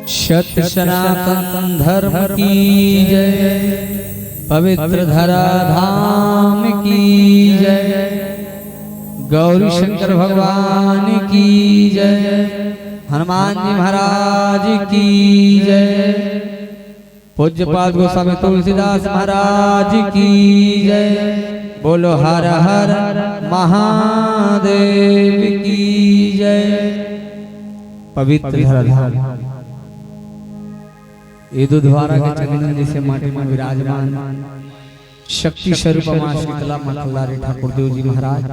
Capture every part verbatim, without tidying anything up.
सत्य सनातन धर्म की जय। पवित्र धरा धाम की जय। गौरी शंकर भगवान की जय। हनुमान जी महाराज की जय। पूज्यपाद गोस्वामी तुलसीदास महाराज की जय। बोलो हर हर महादेव की जय। पवित्र धरा धाम, ये दुधवारा के चंदन जैसे माटी में विराजमान शक्ति स्वरूप माँ शीतला माँ कल्लारी ठाकुर देव जी महाराज,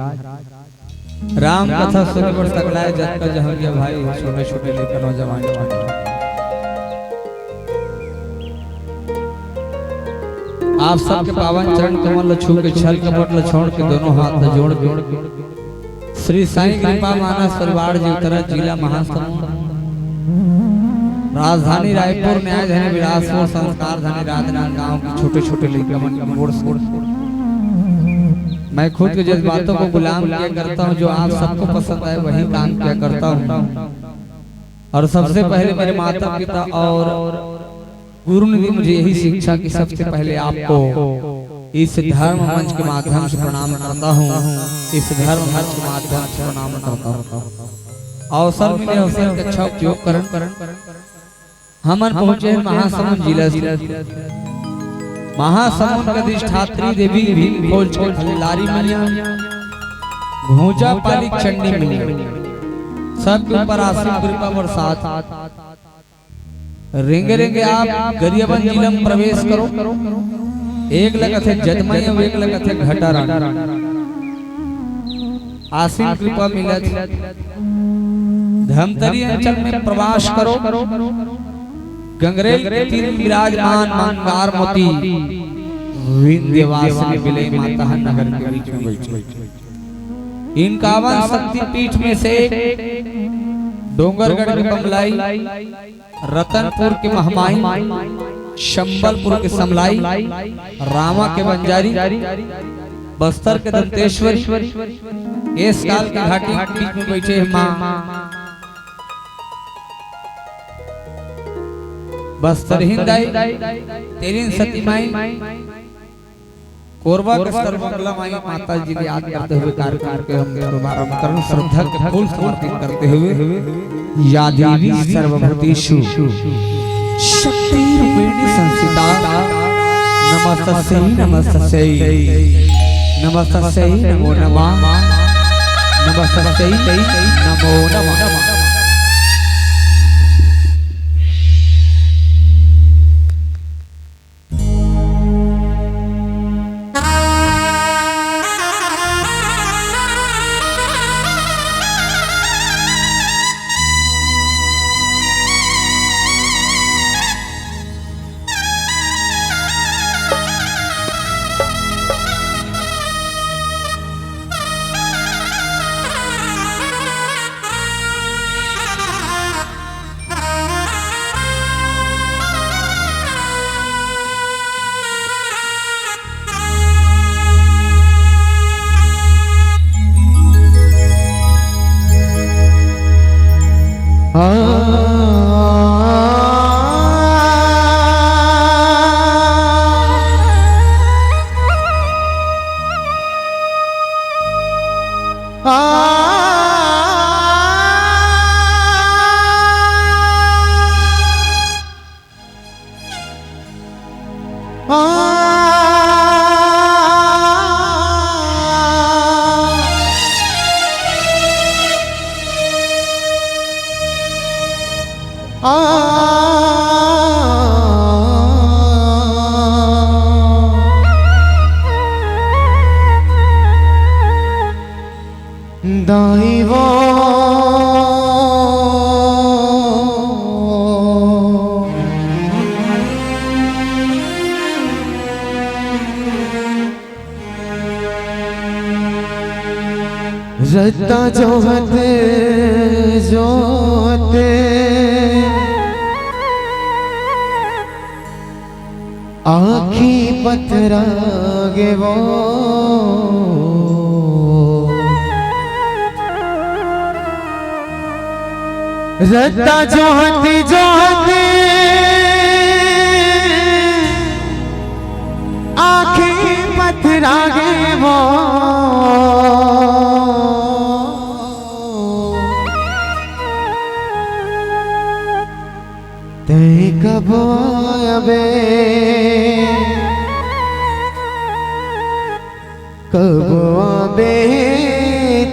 राम कथा सुने बर सकलाय जतका जहमिया भाई, छोटे छोटे लेकर नौजवान जवान। आप सबके पावन चरण कमल ल छू के, छल कपट ल छोड़ के, दोनों हाथ ल जोड़ के श्री साईं कृपा मानस परिवार जी उतरा, जिला महासमुंद, राजधानी रायपुर, न्याय धनी बिलासपुर, संस्कार धनी राजनांदगांव के छोटे छोटे लइका मन के मोर से मैं खुद के जज्बातों को गुलाम किया करता हूँ, जो आप सबको पसंद आए वही काम किया करता हूँ। और सबसे पहले मेरे माता पिता और गुरु ने दी मुझे यही शिक्षा कि सबसे पहले आपको इस धर्म मंच के माध्यम से प्रणाम करता हूँ, इस धर्म मंच के माध्यम से प्रणाम करता हूँ। अवसर मिले, अवसर का अच्छा उपयोग करन। हमन पहुंचे हैं महासमुंद जिला से। महासमुंद के अधिष्ठात्री देवी भीम खोज के खल्लारी मैया, घोंचा पाली चंडी मैया, सबके ऊपर आशीष कृपा बरसात। रेंगे रेंगे आप गरियाबंद जिला में प्रवेश करो। एक लगत है जदमई अउ एक लगत है घटारानी। आशीष कृपा मिलत। धमतरी अंचल में प्रवास करो। गंगरेल के तीर विराजमान मंगार मोती विंध्यवासिनी बिलई माता ह नगर के बीच में बैठी। इनकावन शक्तिपीठ में से एक डोंगरगढ़ के बमलाई, रतनपुर के महमाई, संबलपुर के समलाई, रावा के बंजारी, बस्तर के दंतेश्वरी, केसकाल के घाटी के बीच में बैठे हे माँ बस्तरहीन दाई, तेलिन सती माई, कोरबा के सर्वमंगला माई माता जी के याद करते हुए कार्यक्रम के हम शुभारंभ करन। श्रद्धा के फूल समर्पित करते हुए, या देवी सर्वभूतेषु शक्ति रूपेण संस्थिता, नमस्तस्यै नमस्तस्यै नमस्तस्यै नमो नमः, नमस्तस्यै नमो नमः। दाई वो रत्ता जोहत जोहत आँखी पथरा गे वो। रद्दा जोहत जोहत आँखें पथरा गे वो। तैं कब आबे, कब आबे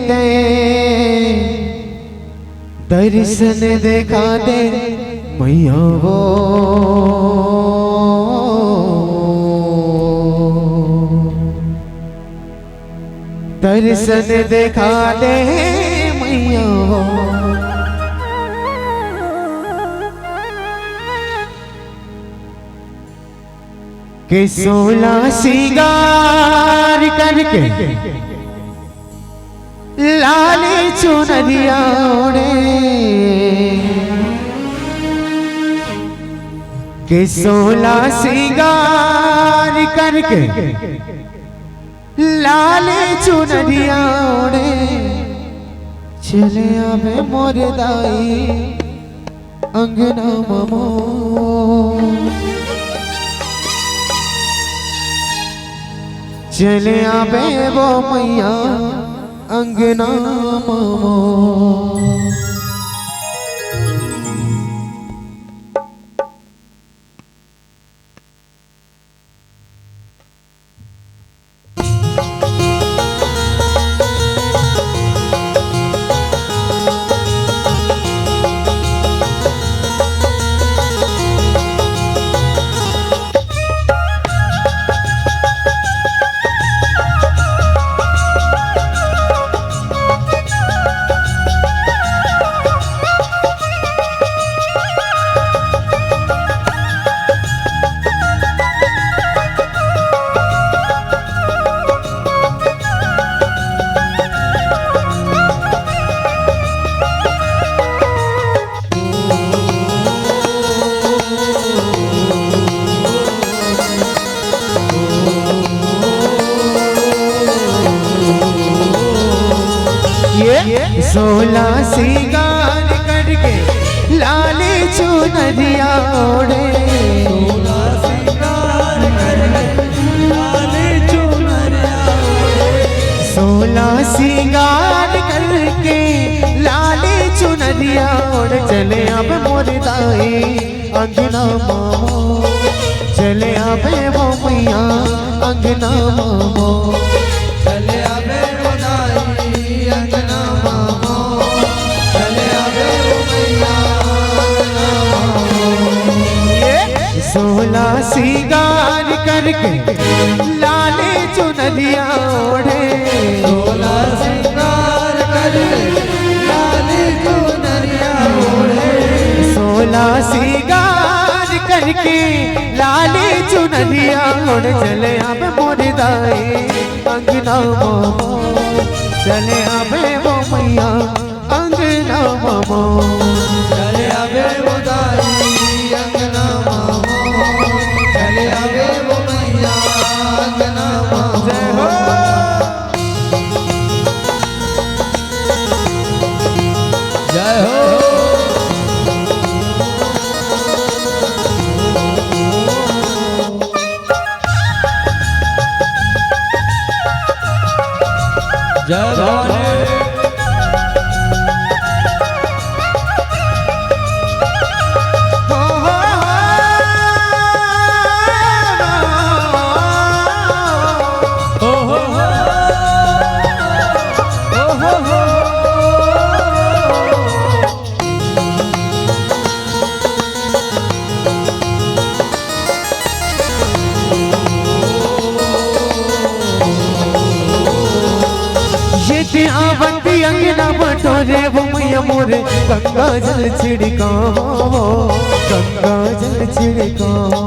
तैं, दर्शन देखा दे मैया वो। दर्शन देखा दे मैया वो। के सोला सिंगार करके लाली चुनरिया ओढ़े, के सोला सिंगार करके लाली चुनरिया ओढ़े, चले आबे मोर दाई अंगना ममो। चले आबे वो मैया अंगना ममो। ये सोला सिंगार करके लाली चुनरिया ओढ़े। सोला सिंगार करके लाली चुनरिया ओढ़े। सोला सिंगार करके लाली चुनरिया ओढ़े, चले आबे मोर दाई अंगना ममो। चले आबे वो मैया अंगना ममो। चले आबे वो दाई अंगना ममो। चले आबे वो मैया अंगना ममो। ये सोला सिंगार करके लाली चुनरिया ओढ़े। सोला सिंगार करके लाली चुनरिया ओढ़े। सोला सिंगार करके लाली चुनरिया ओढ़े, चले आबे मोर दाई अंगना ममो। चले आबे वो मैया अंगना ममो। चले आबे वो दाई अंगना ममो। चले आबे वो मैया अंगना ममो। जय हो। जय हो। जय भवानी। ये ते आवत अंगना बटोरे वो मैया मोर गंगा जल छिड़कावो, गंगा जल छिड़कावो।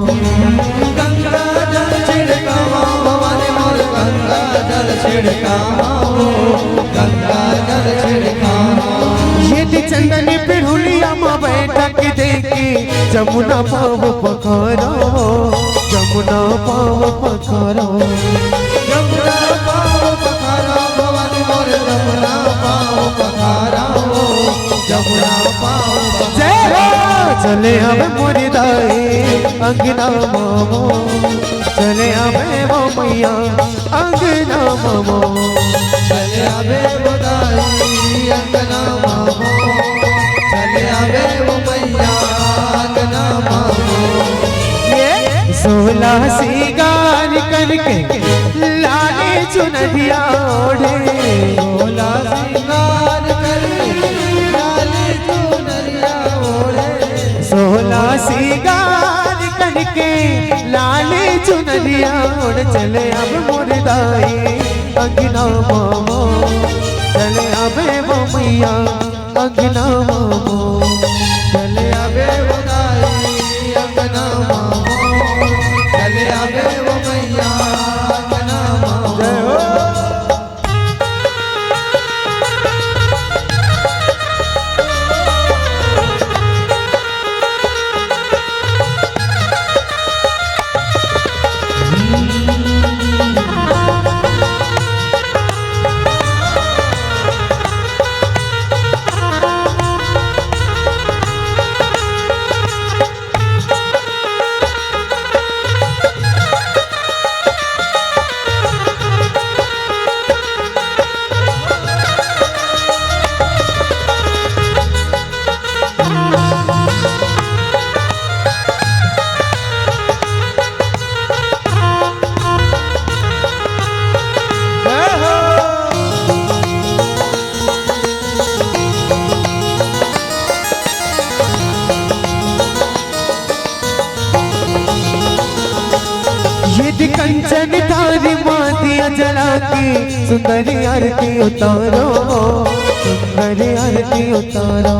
गंगा जल छिड़कावो भवानी मोर गंगा जल छिड़कावो, गंगा जल छिड़कावो। ये ते चंदनी पिढ़ुलिया मा बैठा के देखे जमुना पाँव पखारो, जमुना पाँव पखारो। जमुना पाँव पखारो भवानी मोर जमुना पाँव पखारो, जमुना पाँव चले आबे मोरी दाई अंगना मामो, चले आबे वो मैया अंगना मामो। चले आबे वो दाई अंगना मामो, चले आबे वो मैया अंगना मामो। ये सोला सिंगार करके लाली चुनरिया ओढ़े, सोला सिंगार करके लाली चुनरिया ओढ़े। सोला सिंगार करके लाली चुनरिया ओढ़ चले अब मोर दाई अंगना मामो, चले आबे वो मैया अंगना मामो, चले आबे वो दाई अंगना मामो, चले आबे वो मैया अंगना मामो। जय हो। यदि कंचन थारी माँ दिया जला के सुंदर आरती उतारो, सुंदर आरती उतारो।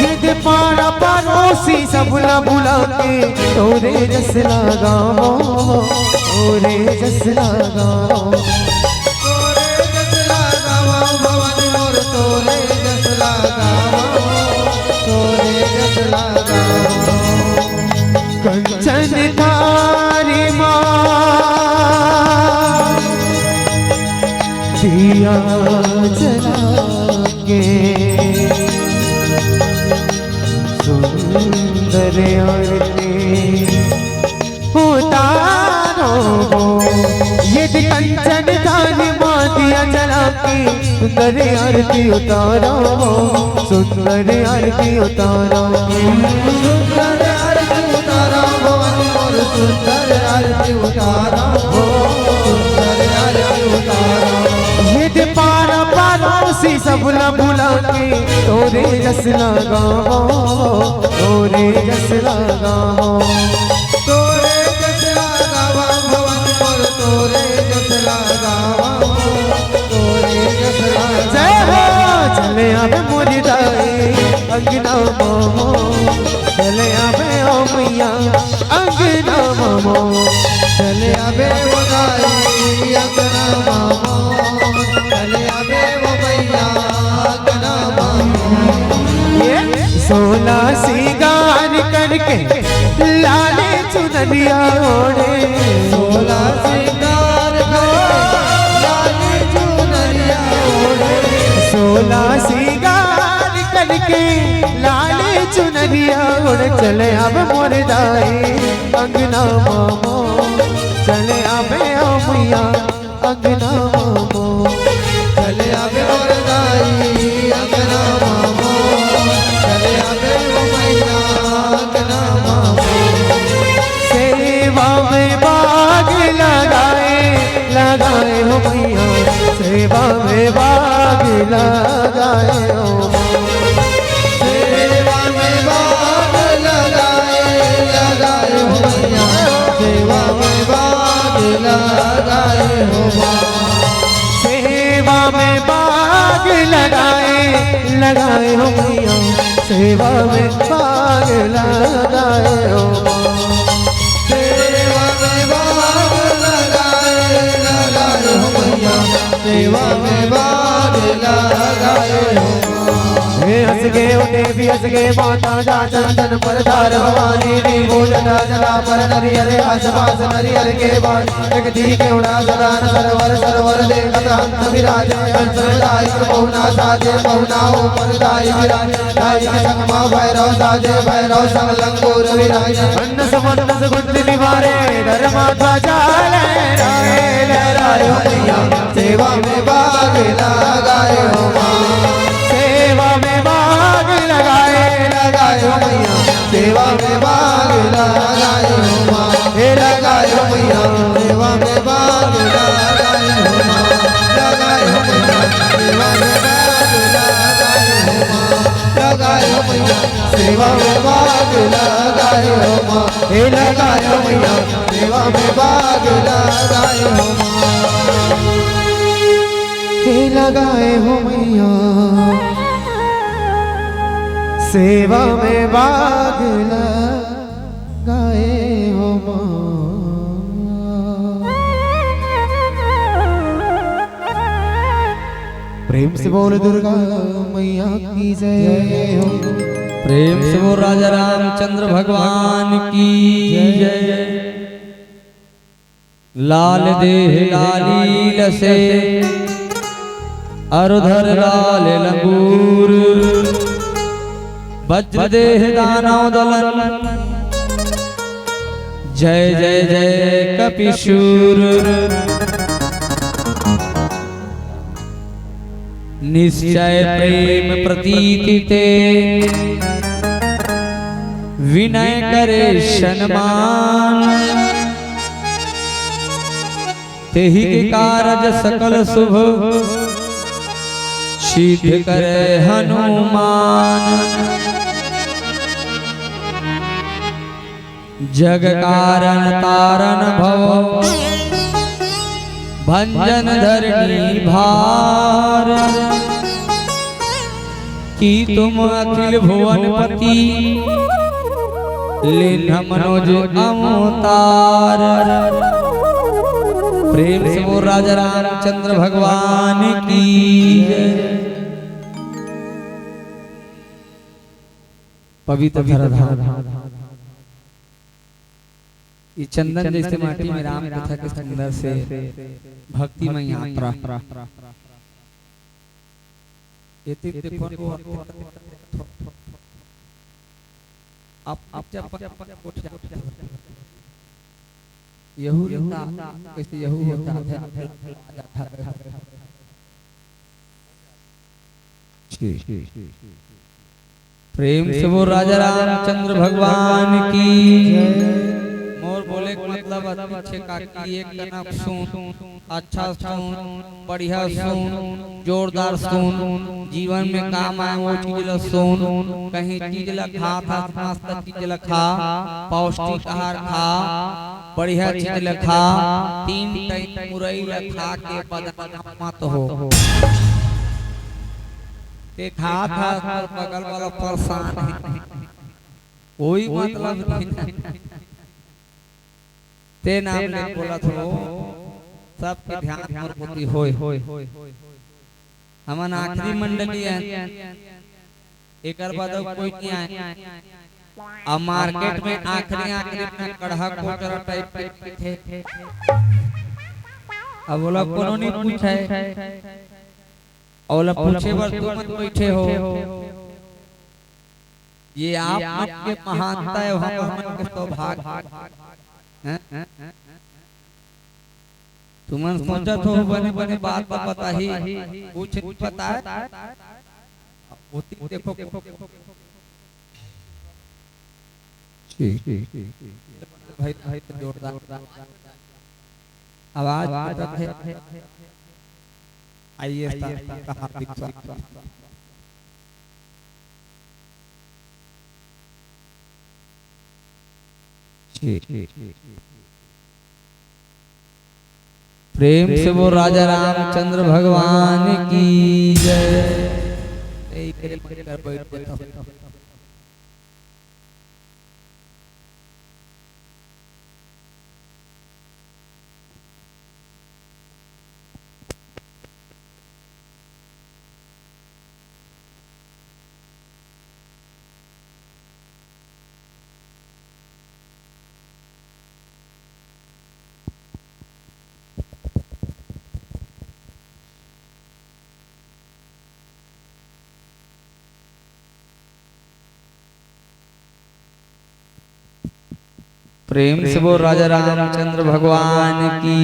यदि पारा पड़ोसी सबला बुला के तोरे जस लगावो, तोरे जस लगावो। तोरे जस लगावो भवानी मोर, तोरे जस लगावो, तोरे जस लगावो। कंचन थारी माँ दिया जला के सुंदर आरती उतारो। यदि कंचन थारी माँ दिया जला के सुंदर आरती उतारो, सुंदर आरती उतारो। सुंदर आरती उतारो भवानी मोर, सुंदर आरती उतारो, सुंदर आरती उतारो। यदि पारा पड़ोसी सबला बुला के तोरे जस लगावो, तोरे जस लगावो। तोरे जस लगावो भवानी मोर, तोरे जस लगावो, तोरे जस लगावो। जय हो। चले आबे मोरी दाई अंगना मामो, चले आबे ओ मैया अंगना मामो। चले आबे वो दाई अंगना मामो, चले आबे वो मैया अंगना मामो। ये सोला सिंगार करके लाली चुनरिया ओढ़े। सोला सिंगार करके लाली चुनरिया ओढ़े। सोला सिंगार करके लाली चुनरिया ओढ़ चले अब मोर दाई अंगना मामो, चले आबे ओ मैया अंगना मामो। चले आबे मोर दाई अंगना मामो, चले आबे ओ मैया अंगना मामो। सेवा में बाग लगाए, लगाए हो मैया, सेवा में बाग लगाए हो। सेवा में बाग लगाए, लगाए हो मैया, सेवा में बाग लगाए हो माँ। सेवा में बाग लगाए, लगाए हो मैया, सेवा में बाग लगाए हो माँ। सेवा में बाग लगाए, लगाए हो मैया, सेवा में बाग लगाए हो माँ। हे के उठे भी हंस के माता जा चंदन पर धार भवानी नींबू जटा जटा पर नरियर आसपास नरियर के बाण जगती के उड़ा सदान सरवर सरवर देखत हंस विराज कंस विधायक पहुना साजे पहुना ऊपर दाई विराज दाई के संग माँ भैरव साजे भैरव संग लंगूर विराज अन्न समन्न सुगंध निवारे धर्मा ध्वजा लहराए लहराए हो मैया सेवा में भाग लगाए हो माँ। सेवा में भाग लगाए लगाए हो मैया सेवा में भाग लगाए हो माँ। हे लगाए हो मैया सेवा में भाग लगाए हो माँ। लगाए हो मैया सेवा में भाग लगाए हो माँ। लगाए हो मैया सेवा में भाग लगाए हो माँ। हे लगाए हो मैया सेवा में भाग लगाए हो माँ। हे लगाए हो मैया सेवा में भाग लगाए हो माँ। प्रेम से बोल दुर्गा मैया की जय हो। प्रेम से बोल राजा रामचंद्र भगवान की जय। लाल देह लालील से अरुधर लाल लंगूर। वज्र देह दानव दलन जय जय जय कपिशूर। निश्चय प्रेम प्रतीति ते विनय करे सनमान। तेहि के कारज सकल सुभ सिद्ध करे हनुमान। जग कारण तारण भव भंजन धरणी भार। कि तुम अखिल भुवन पति लीन्ह मनोज अवतार। प्रेम से बोल राजा रामचंद्र भगवान की जय। पवित्र धरा धाम। ये चंदन जैसे माटी में राम कथा के सुंदर से भक्तिमय यात्रा। ये तीर देखो तो आप, आप जब यहू रहता, कैसे यहू होता है। प्रेम से बोल राजा रामचंद्र भगवान की। मोर बोले के मतलब अति अच्छे काकी, एक कनक सुन, अच्छा सुन, बढ़िया सुन, जोरदार सुन, जीवन में काम आए वो चीज ला सुन। कहीं चीज ला खा था, मस्त चीज ला खा, पौष्टिक आहार खा, बढ़िया चीज ला खा, तीन टाइम मुरई ला खा के बदनाम मत हो। ते खात हस, तोर बगल वाला परेशान हे, कोई मतलब नहीं। ते नाम ले बोलत हो, सबके ध्यान मोर कोती होय। हमन आखिरी मंडली हे, एकर बाद अउ कोई नहीं आए। अब मार्केट में आखिरी, आखिरी में कड़हा कोचरा टाइप के दिखथे। अब ओला कोनो नहीं पूछे। ओला पूछे बर तुमन बैठे हो। ये आप मन के महानता हे, हम हमन के सौभाग्य हे। तुमन सोचत हो बने बने बात तो बताही, कुछ नहीं पता हे। ओती देखो, ठीक, ठीक, ठीक, ठीक। भाई, भाई, जोरदार आवाज पता हे। आइए, हार्दिक स्वागत। प्रेम से बोल राजा रामचंद्र भगवान की जय। प्रेम से बोल राजा रामचंद्र भगवान की।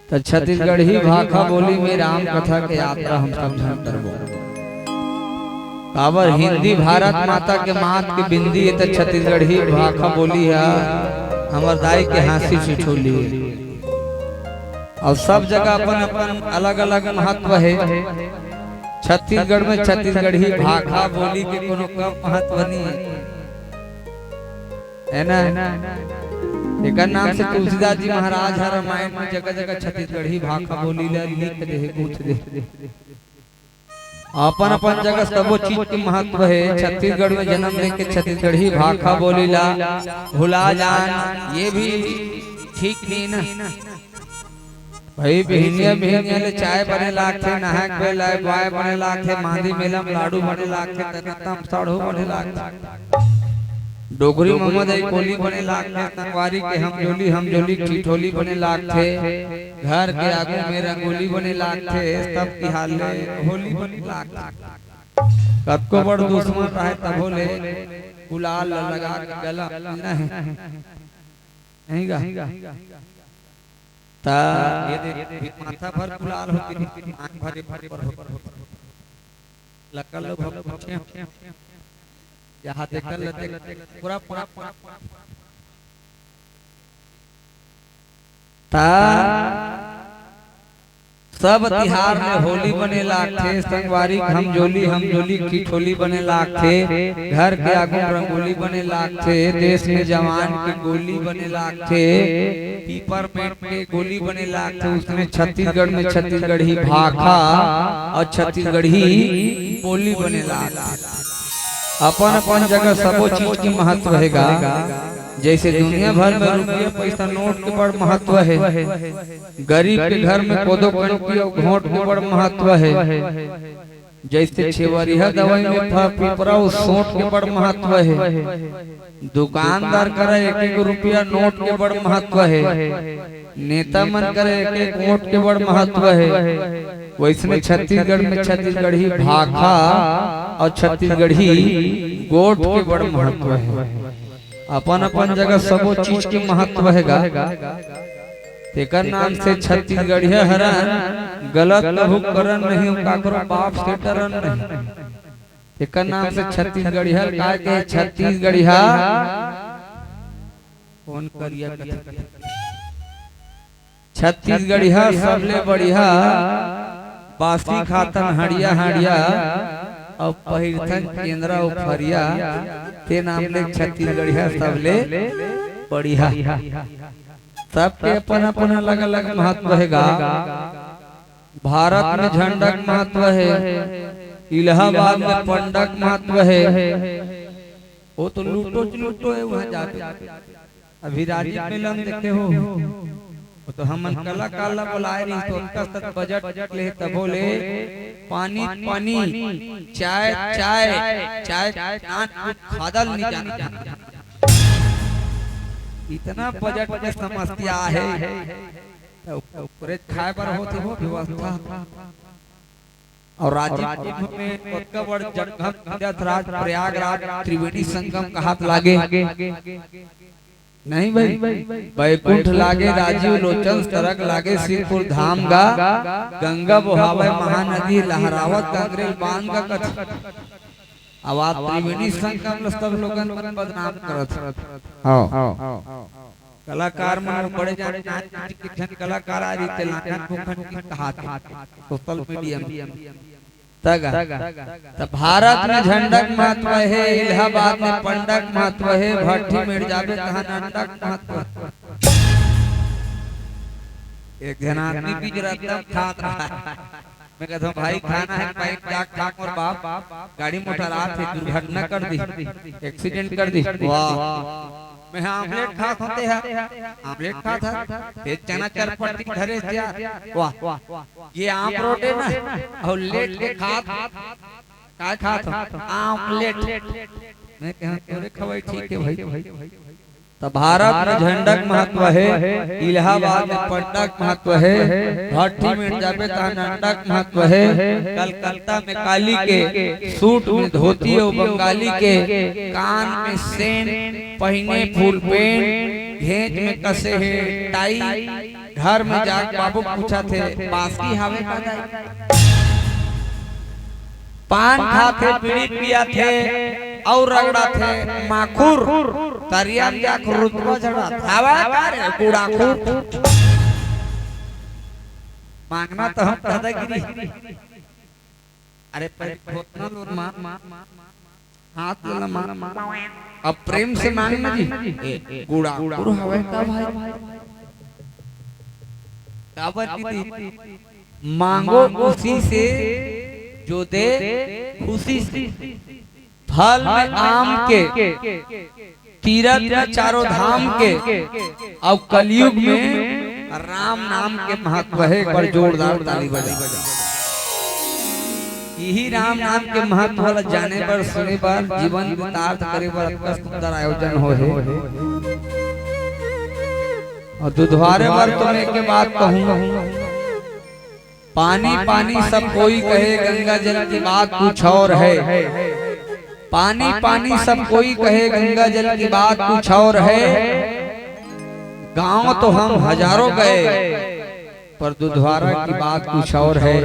त छत्तीसगढ़ी भाखा बोली में राम कथा के यात्रा हम सब झन करबो। काबर हिंदी भारत माता के माथ के बिंदी हे, त छत्तीसगढ़ी भाखा बोली ह हमर दाई के हाँसी ठिठोली हे। अउ सब जगह अपन अपन अलग अलग महत्व हे। छत्तीसगढ़ में छत्तीसगढ़ी भाखा बोली के कोनो कम महत्व नहीं है, है ना? एकर नाम से तुलसीदास जी महाराज ह रामायण में जगह जगह छत्तीसगढ़ी भाखा बोली ला लिख दे हे, पूछ दे। अपन अपन जगह सबो चीज के महत्व है। छत्तीसगढ़ में जन्म लेके छत्तीसगढ़ी भाखा बोली ला भुला जान, ये भी ठीक नहीं ना। भाई, बिहनिया बिहनिया ले चाय बने लागथे, नहाय के बेला बाय बने लागथे, मांदी मेला में लाडू बने लागथे, तेना तम साढ़ू बने लागथे। डोकरी मोहम्मद आई कोली बने लागथे, संगवारी के हमजोली, हमजोली ठिठोली बने लागथे, घर के आगू में रंगोली बने लागथे, सब तिहार ले होली बने लागथे। कतको बड़ दुश्मन रहे तभो ले गुलाल ल लगा के गला नहीं, नहीं गा। त ये दे, माथा भर गुलाल होती, आंख भरे भरे पर होती। लकल लो भग पूछे, यहाँ देखल लते पूरा पूरा पूरा। त सब तिहार में होली बने लागथे, संगवारी के हमजोली, हमजोली ठिठोली बने लागथे, घर के आगू रंगोली बने लागथे, देश में जवान के गोली बने लागथे, पीपर मेंट के गोली बने लागथे, उसने छत्तीसगढ़ में छत्तीसगढ़ी भाखा अउ छत्तीसगढ़ी बोली बने लागथे। अपन अपन जगह सबो चीज के महत्व हे गा। जैसे दुनिया भर में रुपया पैसा नोट के बड़ महत्व हे, गरीब के घर में कोदो कनकी अउ घोंट के बड़ महत्व हे। जैसे छेवरिया दवाई में फा-, पिपरा अउ सोंठ के बड़ महत्व हे। दुकानदार करा एक एक रुपया नोट के बड़ महत्व हे। नेता मन करा एक एक वोट के बड़ महत्व हे। वैसने छत्तीसगढ़ में छत्तीसगढ़ी भाखा अउ छत्तीसगढ़ी गोठ के बड़ महत्व हे। अपन अपन जगह सबो चीज के महत्व हे गा। तेकर नाम से छत्तीसगढ़िया हरन, गलत कभू करन नहीं, काकरो बाप से डरन नहीं। तेकर नाम से छत्तीसगढ़िया काय के छत्तीसगढ़िया। कौन करिया कथे? छत्तीसगढ़िया सबले बढ़िया, बासी खाथन हड़िया हड़िया, अउ पहिरथन केंदरा अउ फरिया, ते नाम ले छत्तीसगढ़िया सबले बढ़िया। सबके अपन अपन अलग अलग महत्व हे गा। भारत में झंडा के महत्व हे, इलाहाबाद में पंडा के महत्व हे। वो तो लूटो च लूटो हे वहाँ जाके। अभी राजीव मेला में देखे हो, वो तो हमन कलाकार ला बुलाए रही, तो उनका साथ बजट ले तभो ले पानी पानी, चाय चाय, चाय नान खादल नहीं जाना। इतना बजट में समस्या हे, त ओकरे खाए बर होत हे व्यवस्था। अउ राजीव कुंभ में कतका बड़ जंगम तीरथ राज प्रयागराज त्रिवेणी संगम कहात लागे। नहीं भाई, बैकुंठ लागे राजीव लोचन, सरग लागे शिवपुर धाम गा, गंगा बोहावय महानदी, लहरावत गंगरेल बांध गा कथे। अब आप त्रिवेणी संगम ल सब लोगन मन बदनाम करत हे। हाँ। कलाकार मन बड़े जाने नाच के झन कलाकार आ रही थे, लाखन भूखन की कहात हे सोशल मीडिया में। तगा। त भारत में झंडा के महत्व हे, इलाहाबाद में पंडा के महत्व हे, भट्ठी में जाबे तहाँ अंडा के महत्व हे। एक झन आदमी बीच रस्ता में खात रहा। मैं कहता हूँ, "भाई, खाना है, पाइप जा खा मोर बाप, गाड़ी मोटर आत हे, दुर्घटना कर दी, एक्सीडेंट कर दी।" वाह, मैं आमलेट खात होते हैं, आमलेट खात है, ये चना चरपटी धरे से यार, वाह, ये आम रोटे ना, अउ लेट के खात, काय खात हो? आमलेट। मैं कहा, "तोरे खवाई ठीक है भाई।" त त भारत में झंडा के महत्व हे, इलाहाबाद में पंडा के महत्व हे, भट्टी में जाबे त डंडा के महत्व हे, कलकत्ता में काली के सूट में धोती अउ बंगाली के कान में सेंट पहिने फुल पेंट, घेंच में कसे हे टाई, घर में जाके बाबू पूछथे, "बासी हावे का दाई?" पान खाथे, बीड़ी पियाथे अउ रगड़ाथे माखुर, तरिया में जाके रुतबा झगड़ाथे, "हावे का रे गुड़ाखुर?" मांगना तो हम दादागिरी। अरे, पहले घोटना लो रे माँ, हाथ ला माँ, अब प्रेम से मांग ना जी। ए, गुड़ाखुर हवे का भाई? काबर की दी? मांगो उसी से जो दे खुशी से। फल में आम के, तीरथ में चारों धाम के, अउ कलयुग में राम नाम के महत्व हे। एक बार जोरदार ताली बजा। यही राम नाम के महत्व ला जाने बर, सुने बर, जीवन कृतार्थ करे बर अतका सुंदर आयोजन होहे। अउ दुधवारे बर तो मैं एक बात कहूँ, पानी पानी सब कोई कहे, गंगा जल की बात कुछ और है। पानी पानी सब कोई कहे, गंगा जल की बात कुछ और है। गांव तो हम हजारों गए, पर दुधवारा की बात कुछ और है।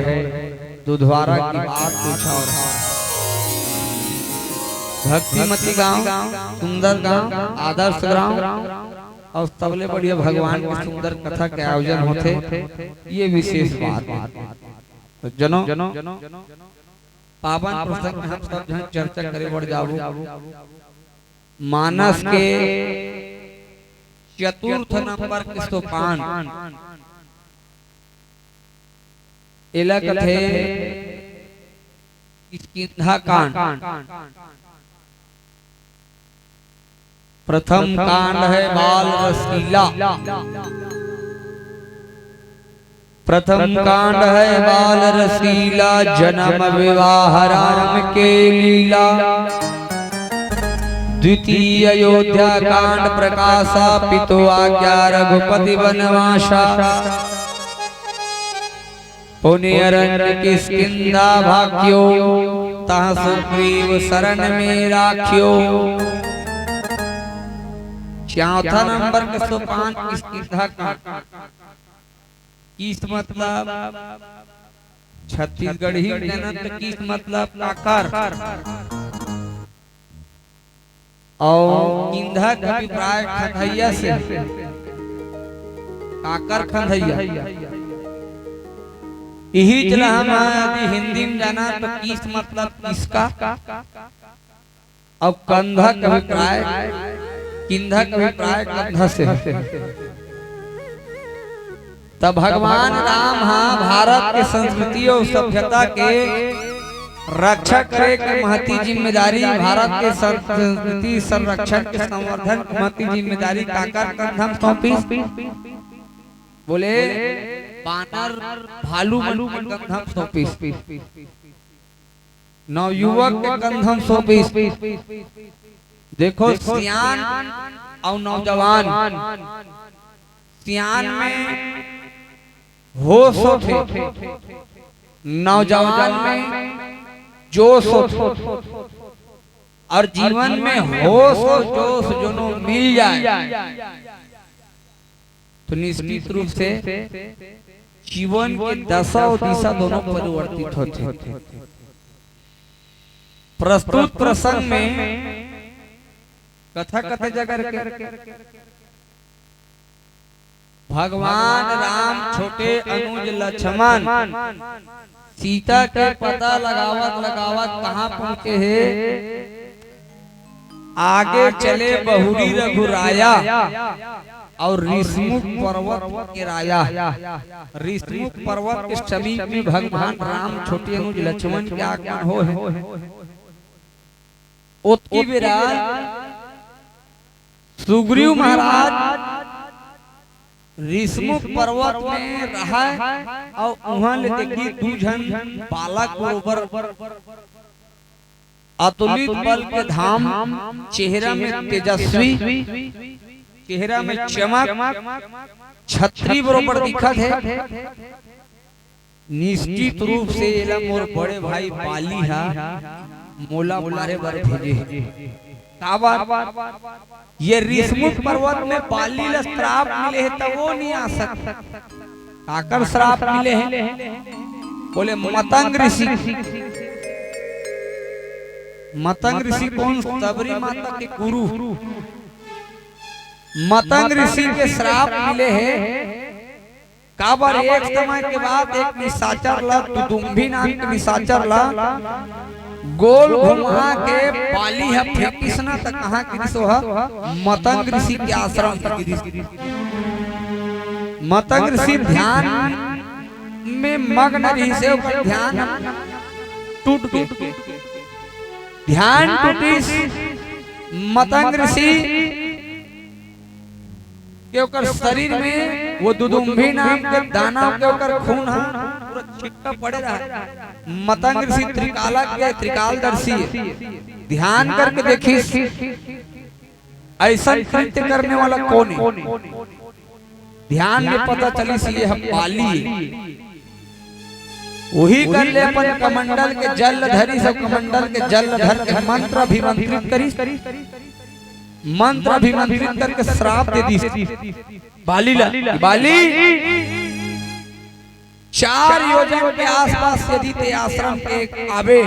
दुधवारा की बात कुछ और है। भक्तिमती गांव, सुंदर गांव, आदर्श गांव, अउ सबले बढ़िया भगवान के सुंदर कथा के आयोजन होथे, ये विशेष बात। तो जनो, पावन प्रसंग में हम सब झन चर्चा करे बर जाबो। मानस के चतुर्थ नंबर के सोपान, एला कथे किष्किंधा कांड। प्रथम कांड है बाल रसलीला। प्रथम कांड है बाल रसलीला, जन्म विवाह राम के लीला। द्वितीय अयोध्या कांड प्रकाशा, पितु आज्ञा रघुपति बनवासा। पुनि अरण्य किष्किंधा भाग्यो, तहाँ सुग्रीव शरण में राख्यो। चौथा नंबर के सोपान किष्किंधा कांड। किस मतलब छत्तीसगढ़ी में जनत, किस मतलब काकर। अउ किंधा के अभिप्राय खंधैया से, काकर खंधैया। इही च ला हम यदि हिंदी में जाना तो किस मतलब किसका, अउ कंधा के अभिप्राय, किंधा के अभिप्राय कंधा से। त भगवान राम हा भारत के संस्कृति अउ सभ्यता के रक्षा करे के महती जिम्मेदारी, भारत के संस्कृति संरक्षण के संवर्धन के महती जिम्मेदारी काकर कंधा म सौंपिस? बोले, बानर भालू मन के कंधा म सौंपिस। नवयुवक के कंधा म सौंपिस। देखो, सियान अउ नौजवान, सियान में होश होथे, नौजवान में जोश होथे, अउ जीवन में होश अउ जोश दोनों मिल जाए तो निश्चित रूप से जीवन के दशा अउ दिशा दोनों परिवर्तित होथे। प्रस्तुत प्रसंग में कथा कथे जगह के भगवान राम छोटे अनुज लक्ष्मण सीता के पता लगावत लगावत कहाँ पहुँचे हे? आगे चले बहुरी रघुराया अउ ऋषमुख पर्वत के राया। ऋषमुख पर्वत के समीप में भगवान राम छोटे अनुज लक्ष्मण के आगमन होहे। ओतकी बेरा सुग्रीव महाराज ऋषमुख पर्वत में रहय अउ उहाँ ले देखिस दू झन बालक बरोबर अतुलित बल के धाम, चेहरा में तेजस्वी, चेहरा में चमक, छतरी बरोबर दिखत हे। निश्चित रूप से एला मोर बड़े भाई बाली हा मोला मारे बर भेजे हे। काबर? ये ऋषमुख पर्वत में बाली ला श्राप मिले हे, त वो नहीं आ सकता। काकर श्राप मिले हे? बोले मतंग ऋषि। मतंग ऋषि कौन? शबरी माता के गुरु। मतंग ऋषि के श्राप मिले हे। काबर? एक समय के बाद एक निशाचर ला, दुदुम्भी नाम के निशाचर ला गोल घुमा के बाली ह फेंकिस ना, त कहाँ गिरिस? ओह मतंग ऋषि के आश्रम म गिरिस। मतंग ऋषि ध्यान में मग्न रहिस हे, ओकर ध्यान टूट गे। ध्यान टूटिस। मतंग ऋषि के ओकर शरीर में वो दुदुम्भी नाम के दानव के ओकर खून ह पूरा छिटका पड़े रहा। मतंग ऋषि त्रिकालज्ञ, त्रिकालदर्शी हे। ध्यान करके देखिस, ऐसा कृत्य करने वाला कौन हे? ध्यान में पता चलिस, ये ह बाली हे। उही कर ले अपन कमंडल के जल धरिस, सब कमंडल के जल धर के मंत्र अभिमंत्रित करिस। मंत्र अभिमंत्रित करके श्राप दे दिस बाली ला, बाली, चार योजन के आसपास यदि ते आश्रम के आबे,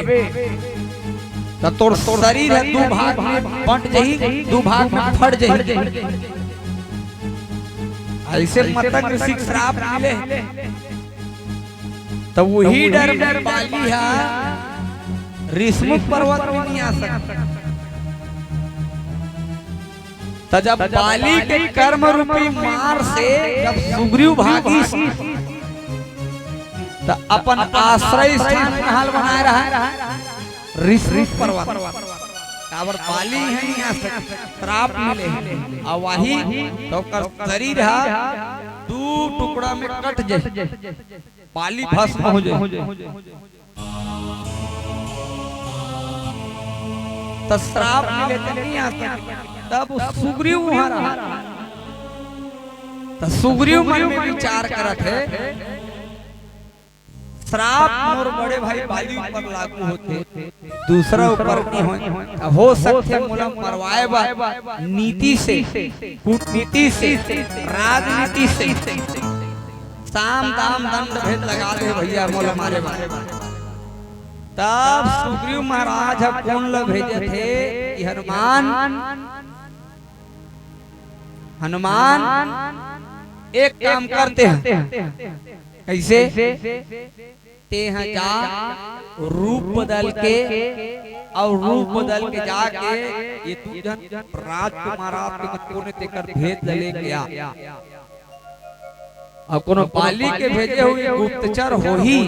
त तोर शरीर ह दू भाग में बंट जही, दू भाग में फट जही। ऐसे मतंग ऋषि के श्राप मिले। त उही डर में बाली हा ऋषमुख पर्वत में नहीं आ सकता। त जब बाली के कर्म रूपी मार से जब सुग्रीव भागिस, त अपन आश्रय स्थान कहाँ बनाए रहा? ऋषमुख पर्वत। काबर? बाली हे, यहाँ से श्राप मिले हे। अउ वही त ओकर शरीर ह दू टुकड़ा में कट जाए, बाली भस्म हो जाए। त श्राप मिले त नहीं आ सके। तब सुग्रीव वहां रहा। त सुग्रीव मन में विचार करत हे, श्राप मोर बड़े भाई बाली ऊपर लागू होथे, दूसरा ऊपर नहीं होय। त हो सकथे मोला मरवाए बर नीति से, कूटनीति से, राजनीति से साम दाम दंड भेद लगा दे भैया, मोला मारे बर। तब सुग्रीव महाराज ह कोन ल भेजत हे कि हनुमान, हनुमान, एक काम करते हैं। कैसे? तेहा जा, रूप बदल के, अउ रूप बदल के जाके ये दू झन राजकुमार आपके मन कोने तेकर भेद ल लेके आ। अउ कोनो बाली के भेजे हुए गुप्तचर होही,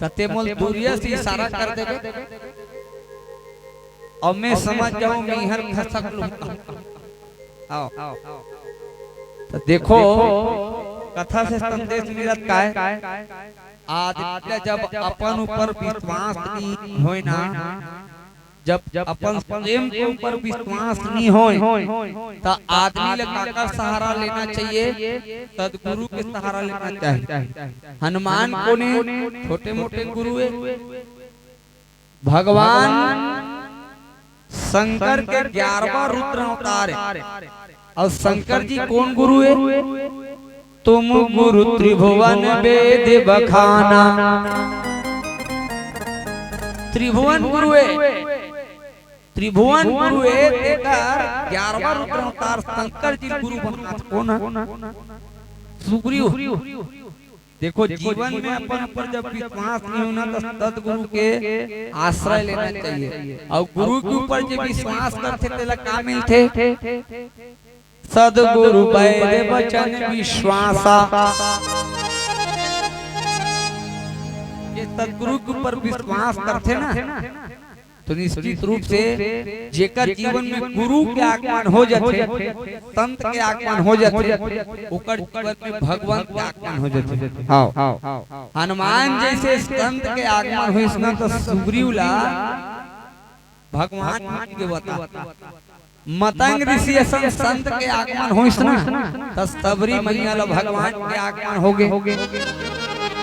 त ते मोल दूरिया से इशारा कर देबे, अउ मैं समझ जाऊं, मैं हर खसक लूंगा। आओ। त देखो, कथा से संदेश मिलत काय? आदमी ला जब अपन ऊपर विश्वास नहीं होय ना, जब अपन स्वयं के ऊपर विश्वास नहीं होय, त आदमी ला काकर सहारा लेना चाहिए? सदगुरु के सहारा लेना चाहिए। हनुमान कोने? छोटे मोटे गुरु हे। भगवान शंकर के ग्यारहवाँ रुद्र अवतार हे। अउ शंकर जी कोन गुरु हे? तुम गुरु त्रिभुवन वेद बखाना। त्रिभुवन गुरु हे, त्रिभुवन गुरु हे, तेकर ग्यारहवाँ रुद्र अवतार शंकर जी गुरु बनना कोन हे? सुग्रीव। देखो, जीवन में अपन ऊपर जब विश्वास नहीं होना, तो सदगुरु के आश्रय लेना चाहिए। अउ गुरु के ऊपर जे विश्वास करथे, तेला का मिलथे? सदगुरु वैद वचन विश्वासा। ये सदगुरु के ऊपर विश्वास करथे ना, तो निश्चित रूप से जेकर जीवन में गुरु के आगमन हो जाथे, संत के आगमन हो जाथे, ओकर जीवन में भगवंत के आगमन हो जाथे। हाँ, हनुमान जैसे संत के आगमन होइस ना, तो सुग्रीव ला भगवान के बता मतंग ऋषि असन संत के आगमन होइस ना, त सबरी मइया ल भगवान के आगमन होगे,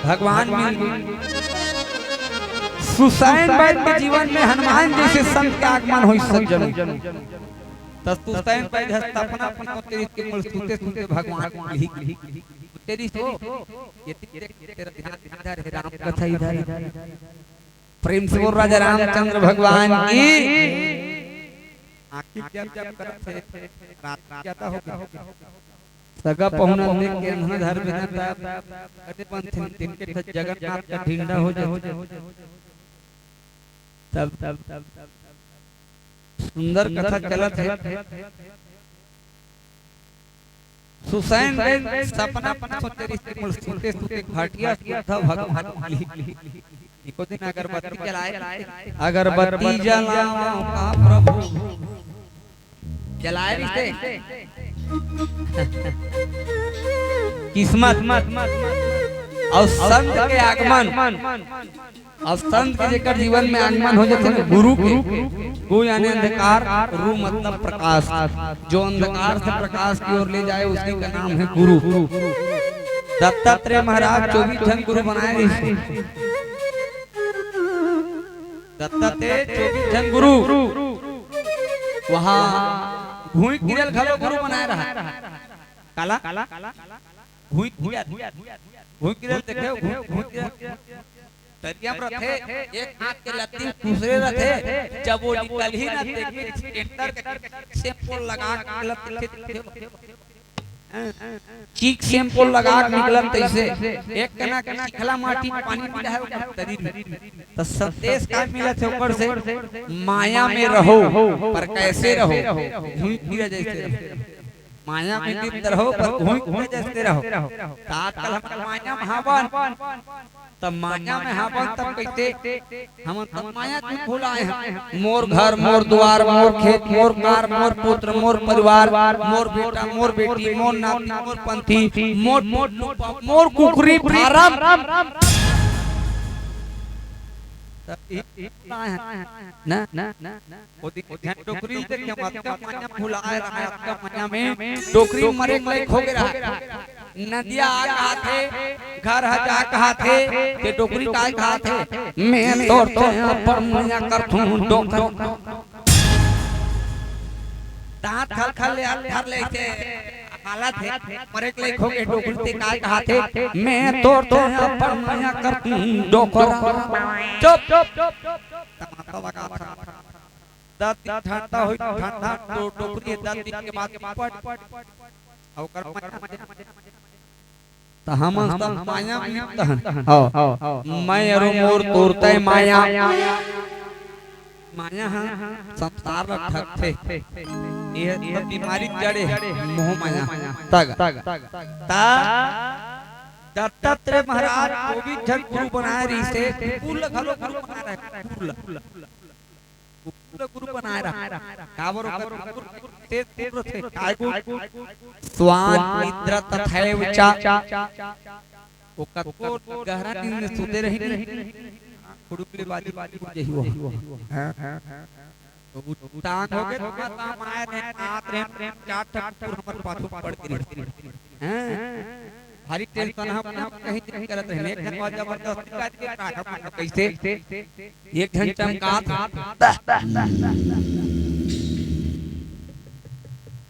भगवान मिल गे। सुसैन बैद के जीवन में हनुमान जइसे संत के आगमन होइस सज्जनों। त सुसैन बैद ह सपना, सपना के मूल सुते सुते भगवान मिल गे। तेरी सो, ये तेरा ध्यान इधर है, राम कथा इधर है। प्रेम से बोल राजा रामचंद्र भगवान की। आँखी जब जब करत हे, रात ज्यादा हो गया। सगा पहुना देख के अंधना धर में ना तब, अरे बंद थे, तिनके ठा जगन्नाथ का ढिंडा हो जाए। तब, तब, तब, तब, तब सुंदर कथा चलत हे। सुसैन बैद सपना में सोचे रहिस कि मोर सुते सुते खटिया सुद्धा भगवान मिली। एको दिन अगरबत्ती जलाए, अगरबत्ती जलावा का प्रभु, जलाए रहिस हे। किस्मत अउ संत के आगमन। अब संत के जेकर जीवन में आगमन हो जाथे ना गुरु के, गु यानी अंधकार, रु मतलब प्रकाश, जो अंधकार से प्रकाश की ओर ले जाए, उसी का नाम है गुरु। दत्तात्रेय महाराज चौबीस झन गुरु बनाए रहिस हे। दत्तात्रेय चौबीस झन गुरु, वहाँ घुइँक गिरे ल घलो गुरु बनाए रहा। काला? घुइँक गिरे ल, घुइँक गिरे ल देखे हो, घुइँक, घुइँक गिरे ल। तरिया में रथे, एक हाथ के लत्ती खुसरे रथे, जब वो निकलही ना, देखबे, स्टेंडर के चीक से पोल लगा के निकलत दिखथे, दिखथे। चीक से पोल लगा के निकलत तइसे, एक कना के चिखला माटी पानी मिला है ओकर शरीर में। त संदेश का मिलत हे ओकर से, माया में रहो, पर कैसे रहो, घुइँक गिरे जइसे रहो। माया में लिप्त रहो, पर घुइँक गिरे जइसे रहो। त आजकल हमन माया में हावन, त माया में हावन, तब कइसे? हमन तब माया के भुलाए हन। मोर घर, मोर दुवार, मोर खेत, मोर कार, मोर पुत्र, मोर परिवार, मोर बेटा, मोर बेटी, मोर नाती, मोर पंथी, मोर, मोर कुकरी फारम। तब ई, ई भुलाए हन। ना, ना, ना, ना। ओ दिन झन डोकरी देखे, अतका माया भुलाए रहा, अतका माया में डोकरी मरे के लायक हो गे रहा। नदिया आ कहाथे, घर ह जा कहाथे, ते डोकरी काय कहाथे? मैं तोर तो अपन मया करथूं डोकरी। दांत खलखल ले हाथ धर ले अइसे हालत हे, मरे के लायक हो गे डोकरी, ते काय कहाथे? मैं तोर तो अपन मया करथूं डोकरी। चुप, चुप, चुप, चुप। तमाशा लगा था। दस दिन ठंडा होई, ठंडा तो डोकरी दस दिन के बाद पट, अउ ओकर मजा, मजा। त हमन सब माया में लिप्त हन। हव। मैं अरु मोर तोर तय माया। माया ह संसार ल ठगथे। ये सब बीमारी जड़े हे, मोह माया। तग। त दत्तात्रेय महाराज चौबीस झन गुरु बनाए रहिसे, कुकुर ल घलो गुरु बनाए रहे, कुकुर ल। कुकुर ल गुरु बनाए रहा। काबर ओकर कुकुर तेज कुकुर थे, काय गुरु? स्वान निद्रा तथैव चा। ओ कतको गहरा नींद में सुते रही नी, खुड़ुक ले बाजी, बाजी, बाजी, यही वो। हाँ। तो उठ टांग हो गए, तो बस हम आए रहे, आत रहे, चार ठक कुकुर हमर पाछू पड़ के रही। हैं? भारी टेंशन हम, हम कहीं नहीं करत रहे। एक ठन जबरदस्ती कर के काटा मारा कैसे? एक ठन चमकात।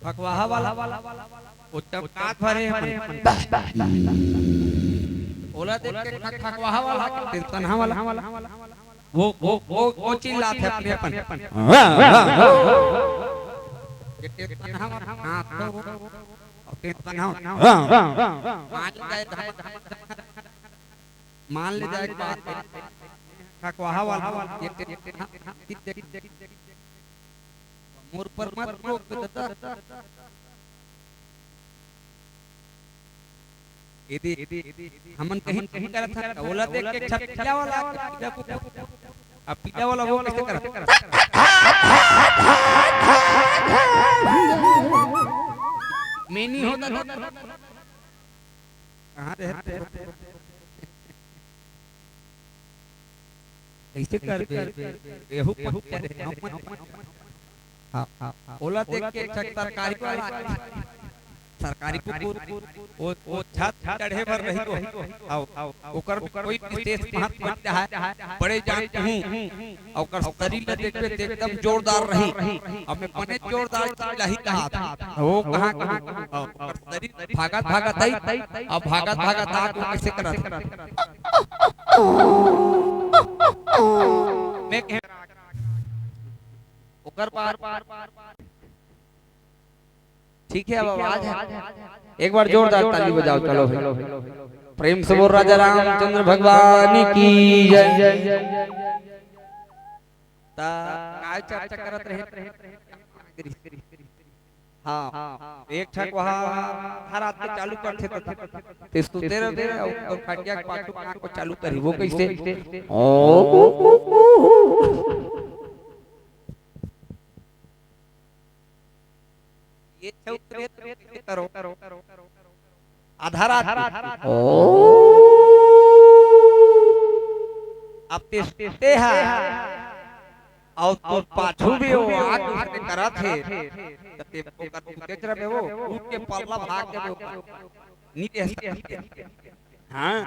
फकवाहा वाला, वो चमकात भरे हमन। ओला देख के फक-, फकवाहा वाला, टेंशन वाला। वो, वो, वो, वो चिल्लात हे अपने अपन। ये टेंशन वाला, हाँ, तो वो, और टेंशन वाला। मान ले जाए, मान ले जाए बात। फकवाहा वाला, ये टेंशन, मोर पर मत रोक दादा। यदि हमन कहीं, कहीं करत हन, त ओला देख के छपकिया वाला, अब पीला वाला वो कैसे करत? मैं नहीं होता, नहीं होता। कहाँ रहे? कैसे करबे? एहू पक्का रहे, हम मत। हाँ, हाँ, हाँ। ओला देख के एक ठक सरकारी वाला आथे। सरकारी कुकुर, वो, वो छत चढ़े बर रही तो, आओ, ओकर कोई विशेष महत्व नहीं रहा, बड़े जान हूँ, अउ ओकर शरीर ला देखबे त एकदम जोरदार रही। अब मैं बने जोरदार चिल्लाही कहा था, वो कहाँ, कहाँ, कहाँ, ओकर शरीर भागत, भागत आई, अब भागत, भागत आ, वो कैसे करत? मैं कहे, ओकर बाद, ठीक है, अब आवाज है। एक बार जोरदार ताली बजाओ, चलो भाई। प्रेम से बोल राजा रामचंद्र भगवान की जय। त काय चर्चा करत रहे? हाँ, एक ठक वहाँ हर आदमी चालू करथे त ते सुते रहिथे अउ खटिया के पाछू कान को चालू करही, वो कैसे? ओ, ये छे उतरे तो कइसे करो? आधा रात के। ओ। अब ते सुते हा, अउ तो पाछू भी वो आग उसने करत हे, त ते ओकर सुते रहे वो, उठ के पल्ला भाग के वो नीचे हंस। हाँ,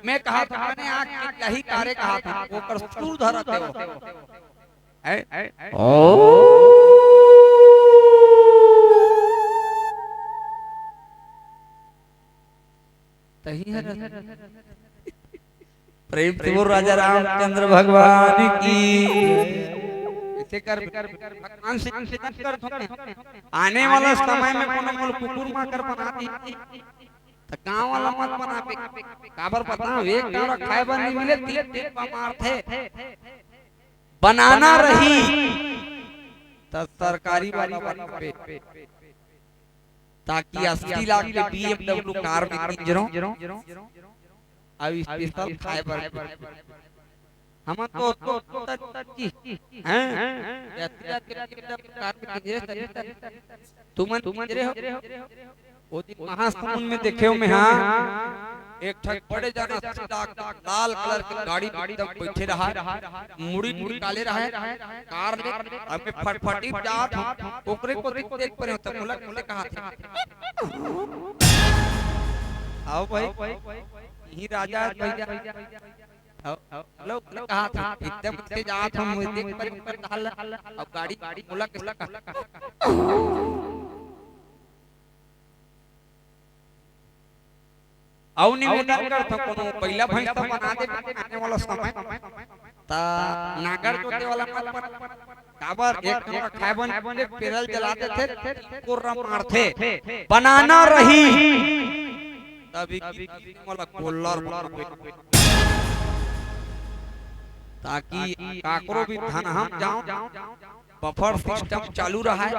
मैं कहा था, मैंने आग के यही कार्य कहा था, ओकर सुर धरत हे वो। हैं? ओ। तही हर प्रेम से बोल राजा रामचंद्र भगवान की। ऐसे कर, भगवान से कर दो। आने वाला समय में कोनो मोल कुकुर माकर बना दी, त गांव वाला मत बनाबे। काबर पता, एक गांव ला खाए बर नहीं मिले, तीन दिन बा मारथे। बनाना रही त सरकारी वाला बनाबे, ताकि अस्सी लाख के B M W कार में किंजरो, अब स्पेशल खाए बर। हमन तो, तो, तो, हैं? अस्सी लाख के B M W कार में किंजरे, तुमन किंजरे हो? वो दिन महासमुंद में देखे हो मैं, हाँ, एक ठक बड़े जाना सीधा लाल कलर के गाड़ी में एकदम बैठे रहा, मुड़ी निकाले रहा, कार ले, अब मैं फटफटी जात हूँ, ओकरे को देख, देख परे होता, मुलक मुलक कहा थे। आओ भाई, यही राजा है भैया। आओ, आओ, हेलो, हेलो, कहा था, एकदम से जात हूँ, मुझे देख परे ऊपर डाल, अब गाड़ी, गाड़ी मुलक, मुलक। अउ निवेदन करथंव, कोनो बइला भैंस तो बना दे, आने वाला समय त नांगर जोते वाला मत बना। काबर, एक नंबर खाए बन, एक पेरल जला देथे, कोर्रा मारथे, बनाना रही। तभी की मोला गोल्लर बनाबे। ताकि काकरो भी धन हम जाऊं, बफर सिस्टम चालू रहे।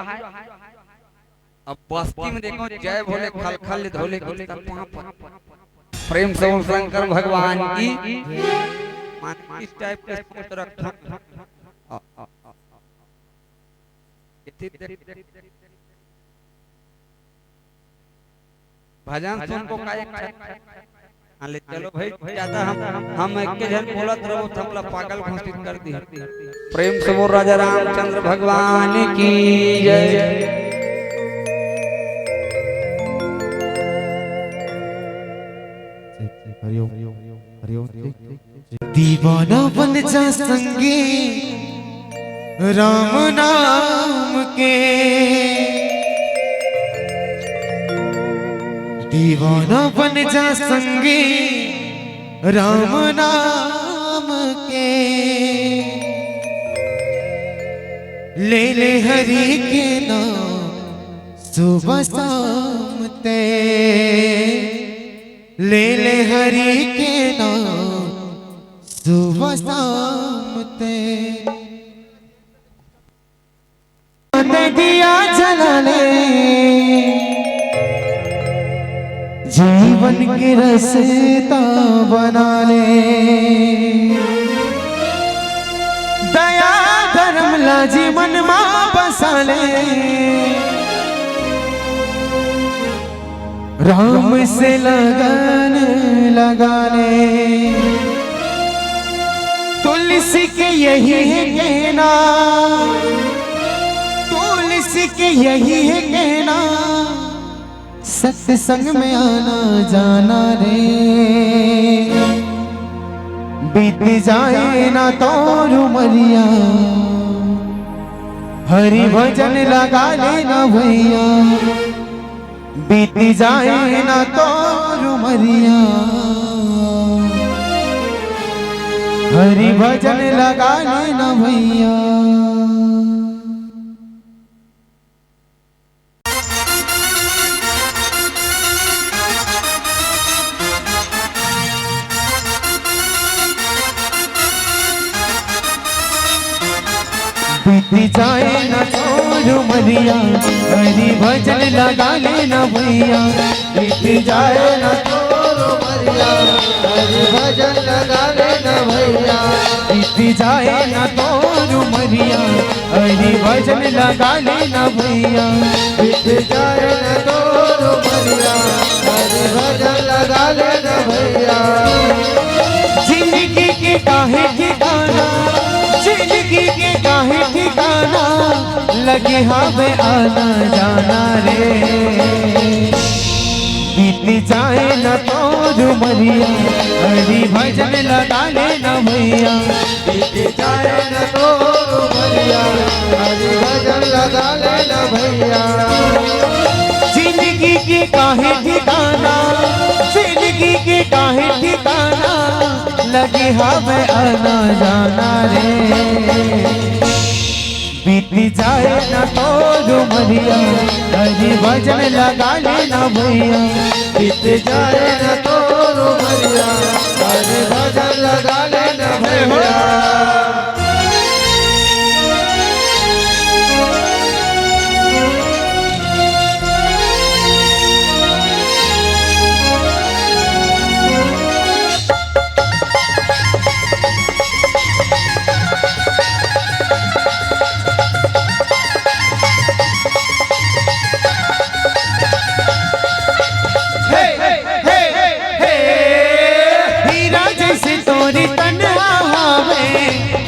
अब बस्ती में देखो, जय भोले खलखल ले धोले के तब वहां पर प्रेम से बोल शंकर भगवान की। मान इस टाइप के सोच रखो। भजन सुन को काय। हाँ, ले चलो भाई, ज्यादा हम, हम एक के झन बोलत रहो, तो हमला पागल घोषित कर दी। प्रेम से बोल राजा रामचंद्र भगवान की जय। हरिओम, हरिओम। दीवाना बन जा संगी राम नाम के, दीवाना बन जा संगी राम नाम के। ले ले हरि के नाम सुबह शाम ते, ले ले हरि के नाम सुबह शाम ते। ते दिया जला ले, जीवन के रस्ता बना ले। दया धर्म ला जीवन मा बसा ले। राम से लगन लगा ले। तुलसी के यही है कहना, यही है कहना, सत्संग में आना जाना रे। बीत जाए ना तोर उमरिया, हरि भजन लगा लेना भैया। बीत जाए ना तोर उमरिया, हरि भजन लगा लेना भैया। बीत जाए ना तोर उमरिया, हरि भजन लगा लेना भैया। बीत जाए ना तोर उमरिया, हरि भजन लगा लेना भैया। बीत जाए ना तोर उमरिया, हरि भजन लगा लेना भैया। बीत जाए ना तोर उमरिया, हरि भजन लगा लेना भैया। जिंदगी के काहे ठिकाना, जिंदगी के काहे ठिकाना, लगे हावे आना जाना रे। बीत जाए ना तोर उमरिया, हरि भजन लगा लेना भैया। बीत जाए ना तोर उमरिया, हरि भजन लगा लेना भैया। जिंदगी के काहे ठिकाना, जिंदगी के काहे ठिकाना, लगे हावे आना जाना रे। बीत जाए ना तोर उमरिया, हरि भजन लगा लेना भैया। बीत जाए ना तोर उमरिया, हरि भजन लगा लेना भैया। हे, हे, हे, हीरा जैसे तोर तन हावे,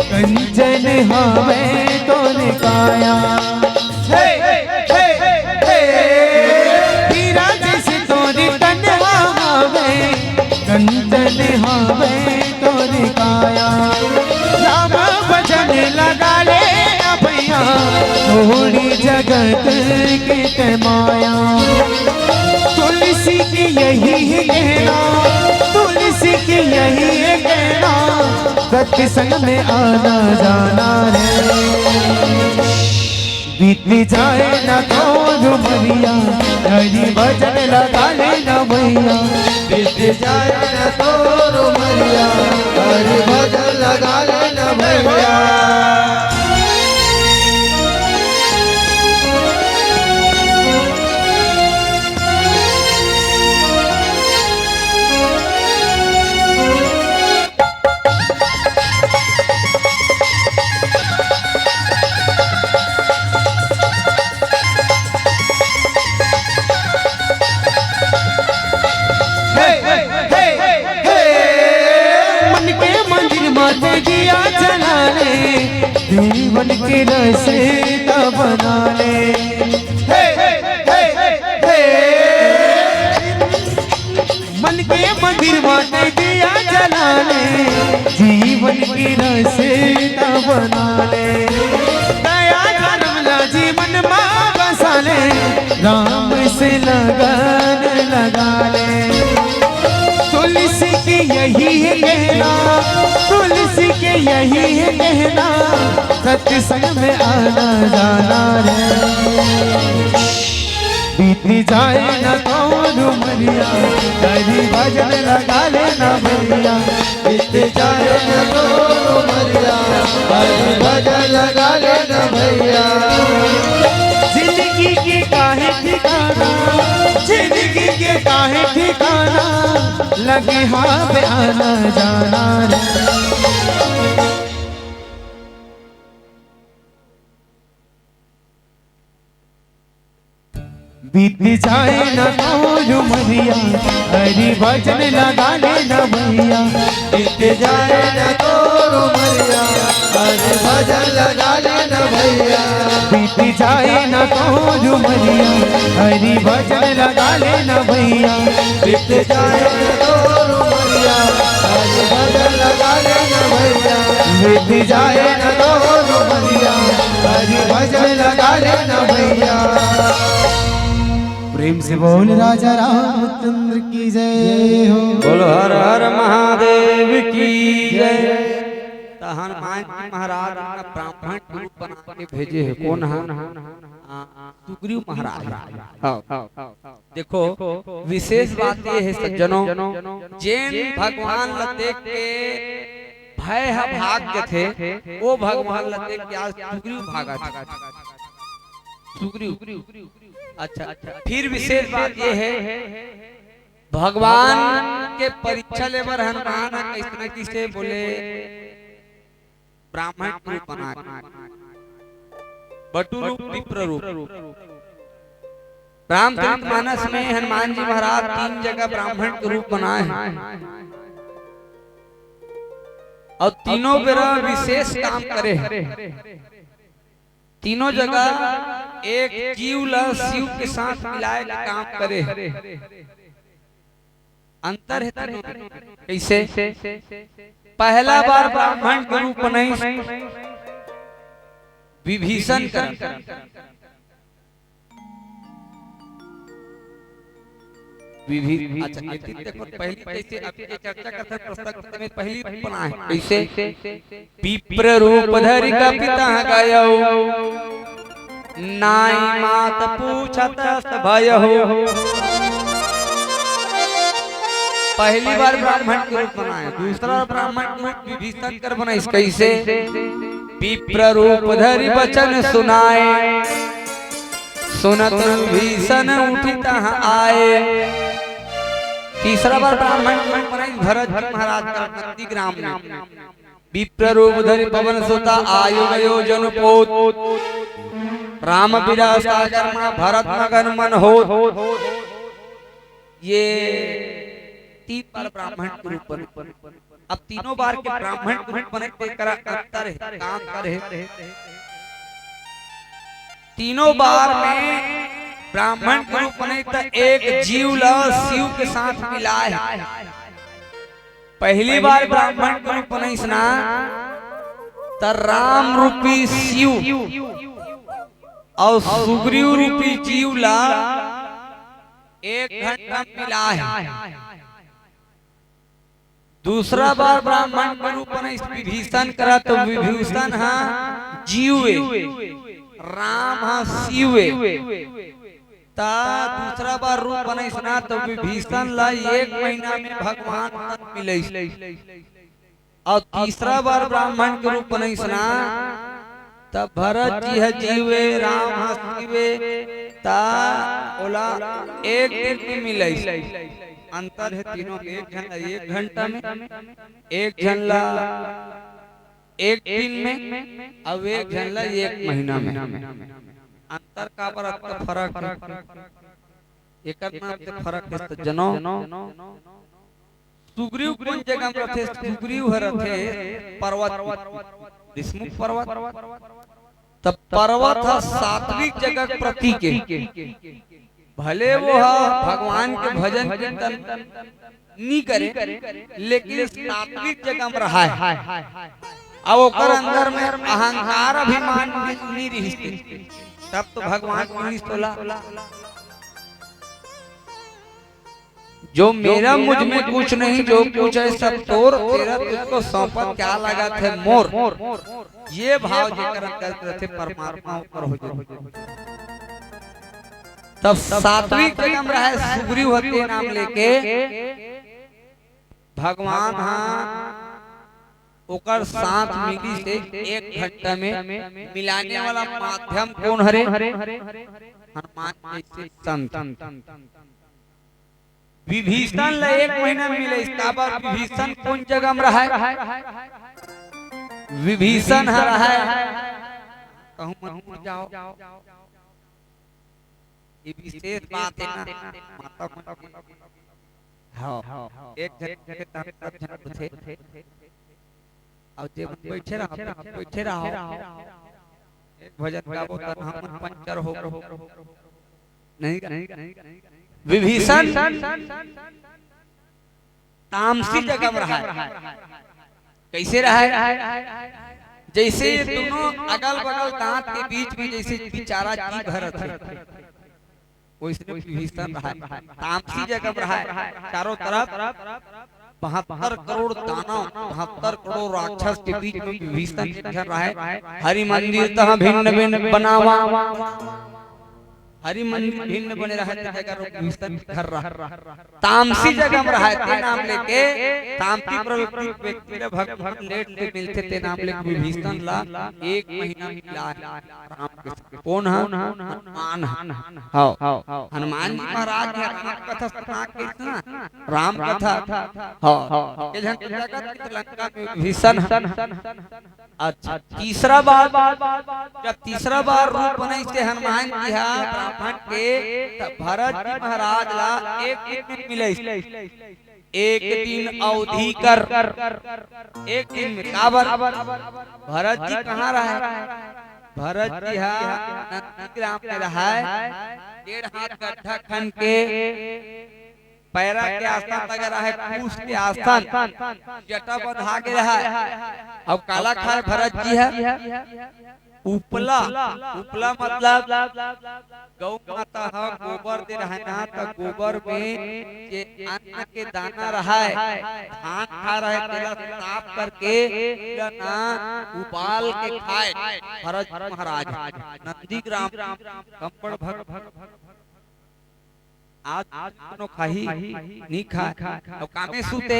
कंचन हावे तोर काया। हे, हे, हे, हीरा जैसे तोर तन हावे, कंचन हावे तोर काया। राम भजन लगा ले भैया, छोड़ी जगत के ते माया। तुलसी के यही है कहना, तुलसी के यही है कहना, सत्संग में आना जाना रे। बीत जाए ना तोर उमरिया, हरि भजन लगा लेना भैया। बीत जाए ना तोर उमरिया, हरि भजन लगा लेना भैया। हे, हे, हे, हे। मन के मंदिर मा ते दिया जला ले, जीवन के रस्ता बना ले। हे, हे, हे, हे। मन के मंदिर मा ते दिया जला ले, जीवन के रस्ता बना ले। दया धर्म ला जीवन मा बसा ले, राम से लगन लगा ले। तुलसी के यही है कहना, तुलसी के यही है कहना, सत्संग में आना जाना रे। बीत जाए ना तोर उमरिया, हरि भजन लगा लेना भैया। बीत जाए ना तोर उमरिया, हरि भजन लगा लेना भैया। जिंदगी के काहे ठिकाना, जिंदगी के काहे ठिकाना, लगे हावे आना जाना रे। बीत जाए न तोर उमरिया, हरि भजन लगा ले न भैया। बीत जाए न तोर उमरिया, हरि भजन लगा ले न भैया। बीत जाए न तोर उमरिया, हरि भजन लगा ले न भैया। बीत जाए न तोर उमरिया, हरि भजन लगा ले न भैया। बीत जाए न तोर उमरिया, हरि भजन लगा ले न भैया। प्रेम से बोल राजा रामचंद्र की जय हो। बोलो हर हर महादेव की जय। त हनुमान जी महाराज ह ब्राह्मण के रूप बना के भेजे हे। कोन ह? आ, सुग्रीव महाराज। हाँ। देखो, विशेष बात ये हे सज्जनों, जेन भगवान ल देख के भय ह भाग जथे, वो भगवान ल देख के आज सुग्रीव भागत हे। सुग्रीव। अच्छा, फिर विशेष बात ये हे, भगवान के परीक्षा ले बर हनुमान ह कइसने कइसे बोले, ब्राह्मण के रूप बना के। बटु रूप, विप्र रूप। रामचरित मानस में हनुमान जी महाराज तीन जगह ब्राह्मण के रूप बनाए हे। अउ तीनों बेरा विशेष काम करे हे। तीनों जगह एक जीव ला शिव के साथ मिलाए के काम करे हे। अंतर हे तीनों में। कइसे? पहला बार ब्राह्मण के रूप बनइस विभीषण करा। विभि-, अच्छा, अभी देखो, पहली कइसे, अभी ये चर्चा करत हन, प्रस्तुत में पहली बनाए हे। कइसे? विप्र रूप धरि कपि तहाँ गयउ, नाई मात पूछत अस भयउ। पहली बार ब्राह्मण के रूप बनाए, दूसरा ब्राह्मण के रूप विभीषण कर बनाइस। कइसे? विप्र रूप धरि बचन सुनाए, सुनत विभीषण उठि तहाँ आए। तीसरा बार ब्राह्मण के रूप बनाइस भरत जी महाराज कर नंदीग्राम में। विप्र रूप धरि पवन सुत आयु गयो जनु पोत। राम बिरह सागर मा भरत मगन मन होत। ये तीन बार ब्राह्मण के रूप बने। अब तीनों बार के ब्राह्मण के रूप बने, तेकरा अंतर हे, का अंतर हे? तीनों बार में ब्राह्मण के रूप बने त एक जीव ला शिव के साथ मिलाए हे। पहली बार ब्राह्मण के रूप बनइस ना, त राम रूपी शिव अउ सुग्रीव रूपी जीव ला एक घंटा मिला हे। दूसरा बार ब्राह्मण के रूप बनइस विभीषण करा, त विभीषण ह जीव ए, राम ह शिव ए। त दूसरा बार रूप बनइस ना, त विभीषण ला एक महीना में भगवान तन मिलइस। अउ तीसरा बार ब्राह्मण के रूप बनइस ना, त भरत जी ह जीव ए, राम ह शिव ए, त ओला एक दिन में मिलइस। अंतर हे तीनों में, एक झन ला एक घंटा में, एक झन ला एक दिन में, अउ एक झन ला एक महीना में। अंतर काबर अतना फरक हे? एकर नाम से फरक हे सज्जनों। सुग्रीव कोन जगह में रथे? सुग्रीव ह रथे पर्वत, ऋष्मुख पर्वत। त पर्वत ह सात्विक जगह के प्रतीक ए। भले वो ह भगवान के भजन कीर्तन नी करे, लेकिन सात्विक जगह में रहाय। अब ओकर अंदर में अहंकार अभिमान नी, नी रिहिस, तब तो भगवान मिलिस तोला। जो मेरा मुझ में कुछ नहीं, जो कुछ है सब तोर, तेरा तुझको सौंपा, क्या लागत है मोर। ये भाव जेकर अंदर रथे, परमात्मा ओकर हो जाथे। तब सात्विक जगह में रहे सुग्रीव ह ते नाम लेके भगवान ह ओकर साथ मिलिस एक घंटा में। मिलाने वाला माध्यम कोन हरे? हनुमान जैसे संत। विभीषण ला एक महीना मिलिस, काबर विभीषण कोन जगह में रहे? विभीषण ह रहे, कहूँ मत जाओ। ये विशेष बात है ना, माता मन के। हाँ, एक झन के तहन सब झन होथे। अउ जे मन बइठे रहा, बइठे रहा, एक भजन गाबो त हमन पंचर हो। नहीं गा? विभीषण तामसी जगह में रहा है। कैसे रहा है? जैसे ये दोनों अगल बगल दांत के बीच में जैसे बिचारा जी भरत है, वैसने विभीषण रहा है। तामसी जगह में रहा है, चारों तरफ बहत्तर करोड़ दानव, बहत्तर करोड़ राक्षस के बीच में विभीषण घर रहा है। हरि मंदिर तह भिन्न भिन्न बनावा, हरि मंदिर भिन्न बने रहे, ते जगह विभीषण घर रहा। तामसी जगह में रहे, ते नाम लेके, तामसी प्रवृत्ति व्यक्ति ला भगवान लेट ले मिलथे, ते नाम लेके विभीषण ला एक महीना मिला है राम के संग। कौन ह? हनुमान ह। हव। हनुमान जी महाराज ने राम कथा सुना के सुना, राम कथा। हव। के झन जगत के लंका में विभीषण ह। अच्छा, तीसरा बार, जब तीसरा बार रूप बनइस हे हनुमान जी हा ब्राह्मण के, तब भरत जी महाराज ला एक दिन में मिलइस। एक दिन अवधि कर, एक दिन में काबर? भरत जी कहाँ रहे? भरत जी हा नंदीग्राम में रहे, डेढ़ हाथ गड्ढा खन के पैरा के आसन लगे रहे, पूछ के आसन, जटा बंधा गे रहे। अब काला खाए भरत जी ह? उपला। उपला मतलब गौ माता ह गोबर दे रहे ना, त गोबर में जे अन्न के दाना रहे, धान खा रहे, तेला साफ करके पूरा ना उबाल के खाए भरत महाराज। नंदीग्राम कंपड़ भक्त आज कोनो खाही, नी खाय। अउ कामे सुते?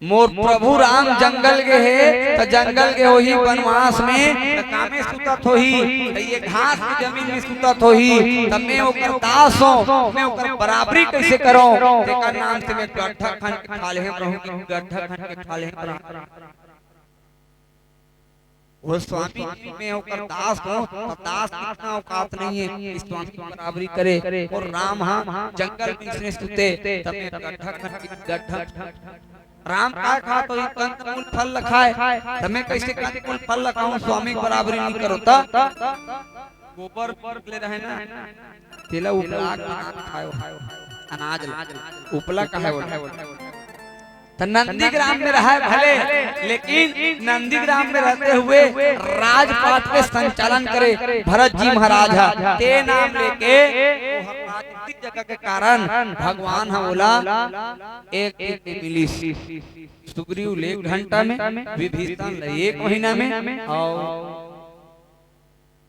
मोर प्रभु राम जंगल गे हे, त जंगल गे होही बनवास में, त कामे सुतत होही, त ये घास के जमीन में सुतत होही, त मैं ओकर दास हों, मैं ओकर बराबरी कइसे करों? तेकर नाम से मैं गड्ढा खन के खा लेहूं प्रभु, गड्ढा खन के खा लेहूं प्रभु। वो स्वामी जी, मैं ओकर दास हों, त दास के इतना औकात नहीं है कि स्वामी की बराबरी करे। अउ राम हा जंगल में इसने सुते, त मैं गड्ढा खन के गड्ढा। राम काय खात होही? कंदमूल फल ल खाय, त मैं कइसे कंदमूल फल ल खाहूं, स्वामी के बराबरी नहीं करों त? गोबर निकले रहे ना, तेला उपला के ना खाय, अनाज ला उपला कहे बोले। त नंदीग्राम में रहे भले, लेकिन नंदीग्राम में रहते हुए राजपाट के संचालन करे भरत जी महाराज हा। ते नाम लेके ओहर राजनीतिक जगह के कारण भगवान हा ओला एक दिन में मिलिस। सुग्रीव ले एक घंटा में, विभीषण ले एक महीना में, अउ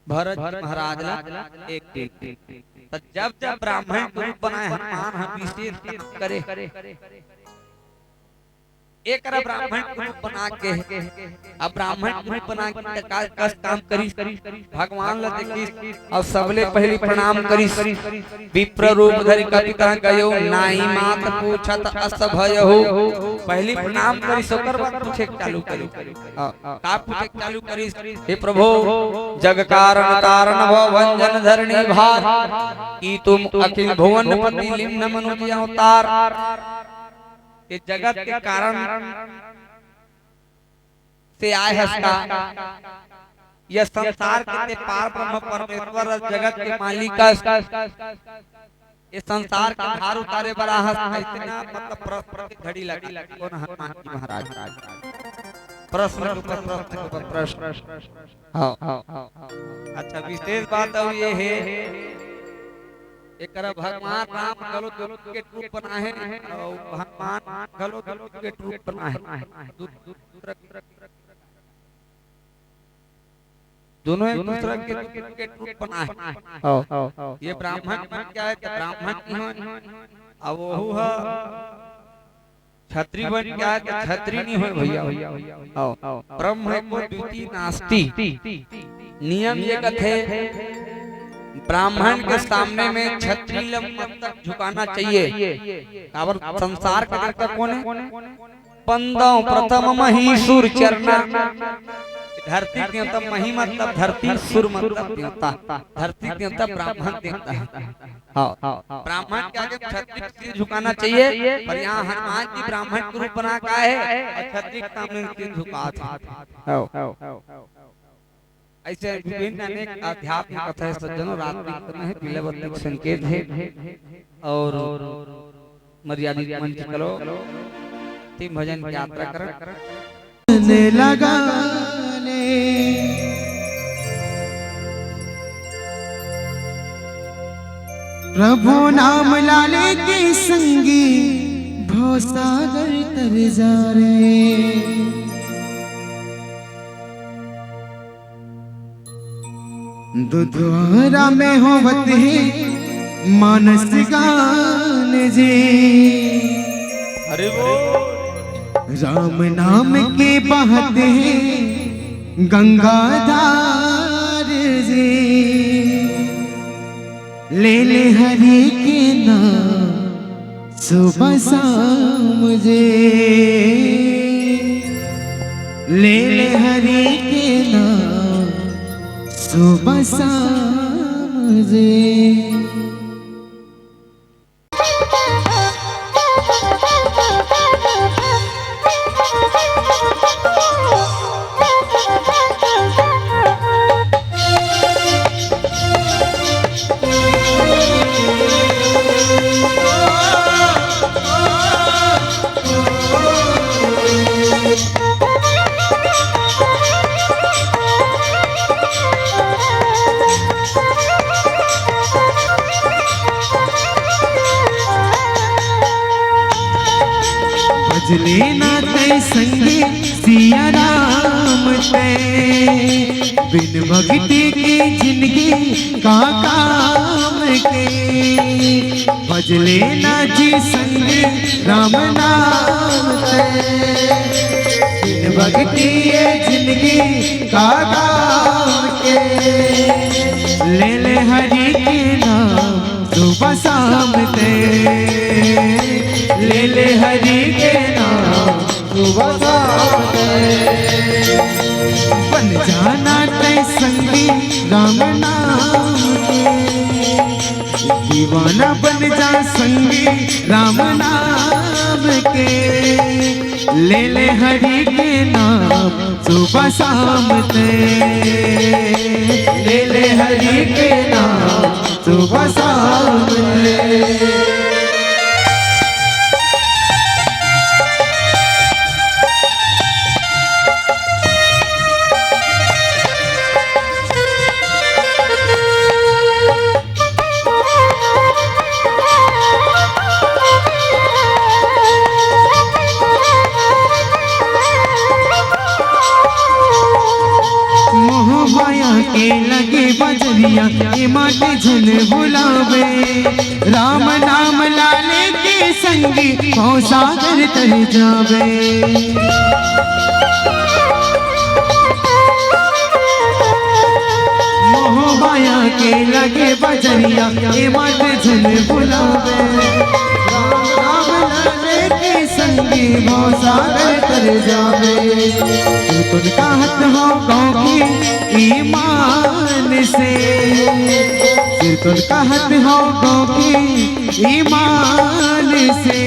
भरत जी महाराज ला एक दिन। त जब जब ब्राह्मण के रूप बनाए हनुमान ह विशेष काम करे, एकरा ब्राह्मण के रूप बना के, अब ब्राह्मण के रूप बना के का कस काम करिस, भगवान ला देखिस अउ सबले पहिली प्रणाम करिस। विप्र रूप धरि कपि तहाँ गयो, नाहीं मात पूछत अस भयहु। पहिली प्रणाम करिस, ओकर बाद पूछे के चालू करिस। हाँ। का पूछे के चालू करिस? हे प्रभु, जग कारण तारण भव भंजन धरणी भार, कीतुम अखिल भुवन पति लीन्ह मनुज अवतार। ये जगत के कारण से आय हस का? ये संसार के ते पार ब्रह्म परमेश्वर अस, जगत के मालिक अस। ये संसार के भार उतारे बर आहस, अइसे ना, मतलब, प्रश्न के झड़ी लगा, कौन हनुमान जी महाराज? प्रश्न के ऊपर प्रश्न के ऊपर प्रश्न। हाँ। अच्छा, विशेष बात अउ ये हे, एकरा भगवान राम घलो दूत के रूप बनाए हे अउ हनुमान घलो दूत के रूप बनाए हे। दूत, दूत, दूत, दोनों एक दूसरा के, के रूप बनाए। हाँ। ये ब्राह्मण बन के आए त ब्राह्मण नहीं होय, अउ ओहू ह क्षत्रिय बन के आए त क्षत्रिय नहीं होय भैया। हाँ। ब्रह्म एको द्वितीय नास्ति। नियम ये कथे, ब्राह्मण के सामने में क्षत्रिय ल मस्तक झुकाना चाहिए। काबर? संसार के देवता कोन हे? बंदव प्रथम महीसुर चरना। धरती देवता मही मतलब धरती, सुर मतलब देवता। धरती देवता ब्राह्मण देवता है। हाँ, ब्राह्मण के आगे क्षत्रिय सिर झुकाना चाहिए, पर यहाँ हनुमान जी ब्राह्मण के रूप बना का है और क्षत्रिय के सामने सिर झुकात है। हाँ। ऐसे विभिन्न अनेक आध्यात्मिक कथा है सज्जनों, रात में इतना है, बिलावती के संकेत है। और मर्यादित मंच करो, तीन भजन की यात्रा करो। लगाने प्रभु नाम लाले के संगी भवसागर तर जा रे। दुधवारा में होवत है मानस गान जी। अरे वो राम नाम के बहत है गंगाधार जी। ले ले हरि के नाम सुबह शाम जे, ले ले हरि के नाम सुबह शाम जे। भजले ना तै संगे सिया राम तै, बिन भक्ति के जिनगी का काम के। भजले ना जी संगे राम नाम तै, बिन भक्ति ये जिनगी का काम के। ले ले हरि के नाम सुबह शाम तै, ले ले हरि के नाम सुबह शाम तै। बन जाना तै संगी राम नाम के, दीवाना बन जा संगी राम नाम के। ले ले हरि के नाम सुबह शाम तै, ले ले हरि के नाम सुबह शाम तै। मोह माया के लगे बजरिया, ए माटे झन भुलावे। राम नाम लाले के संगी, भव सागर तर जावे। मोह माया के लगे बजरिया, ए माटे झन भुलावे। राम नाम लाले के संगी, भव सागर तर जावे। तुम तुम कहत हो गाँव की ईमान से, सिर तुम कहत हो गाँव की ईमान से।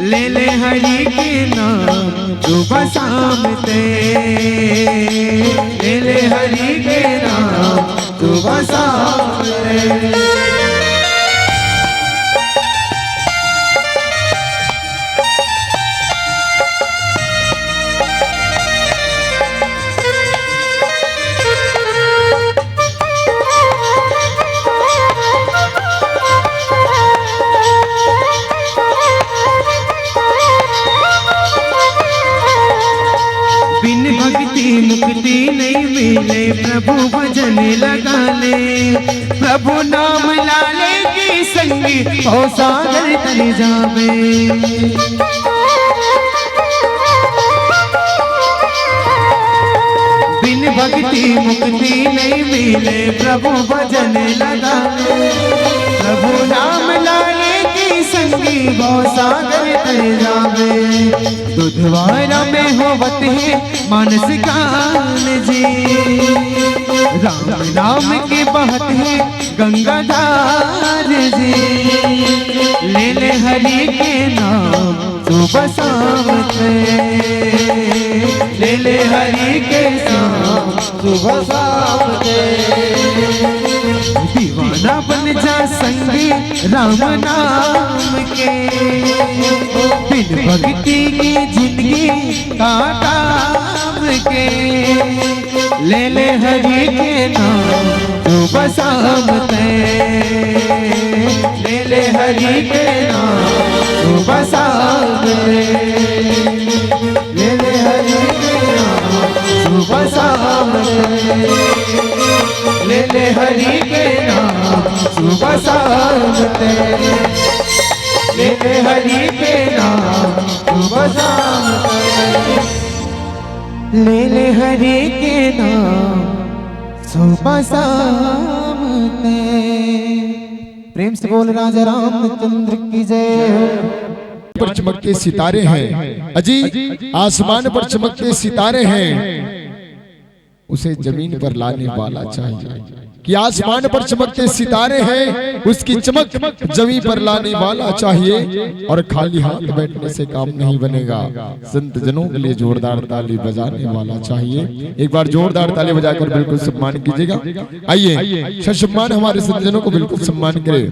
ले ले हरि के नाम सुबह शाम तै, ले ले हरि के नाम सुबह शाम तै। बिन भक्ति मुक्ति नहीं मिले, प्रभु भजन लगा ले। प्रभु नाम लाले के संगी, भव सागर तर जावे। बिन भक्ति मुक्ति नहीं मिले, प्रभु भजन लगा ले। प्रभु नाम लाले के संगी, भव सागर तर जावे। दूध द्वारा में होवत हे मानस गान जी, राम नाम के बहत हे गंगा धार जी। ले ले हरि के नाम सुबह शाम ते, ले ले हरि के नाम सुबह शाम ते। दीवाना बन जा संगी राम नाम के, बिन भक्ति के जिंदगी का काम के। ले ले हरि के नाम सुबह शाम ते, ले ले हरि के नाम सुबह शाम ते, ले ले हरि के नाम सुबह शाम ते, ले ले हरि के नाम सुबह शाम ते, ले ले हरि के नाम सुबह शाम ते, ले ले हरि के नाम सुबह शाम ते। प्रेम से बोल राजा रामचंद्र की जय। पर चमकते सितारे हैं अजी, आसमान पर चमकते सितारे हैं, उसे जमीन पर लाने वाला चाहिए। कि आसमान पर चमकते सितारे हैं, उसकी चमक जमीन पर लाने वाला चाहिए, और खाली हाथ बैठने से काम नहीं बनेगा। संत जनों के लिए जोरदार ताली बजाने वाला चाहिए। एक बार जोरदार ताली बजाकर बिल्कुल सम्मान कीजिएगा। आइए, ससम्मान हमारे संत जनों को बिल्कुल सम्मान करें।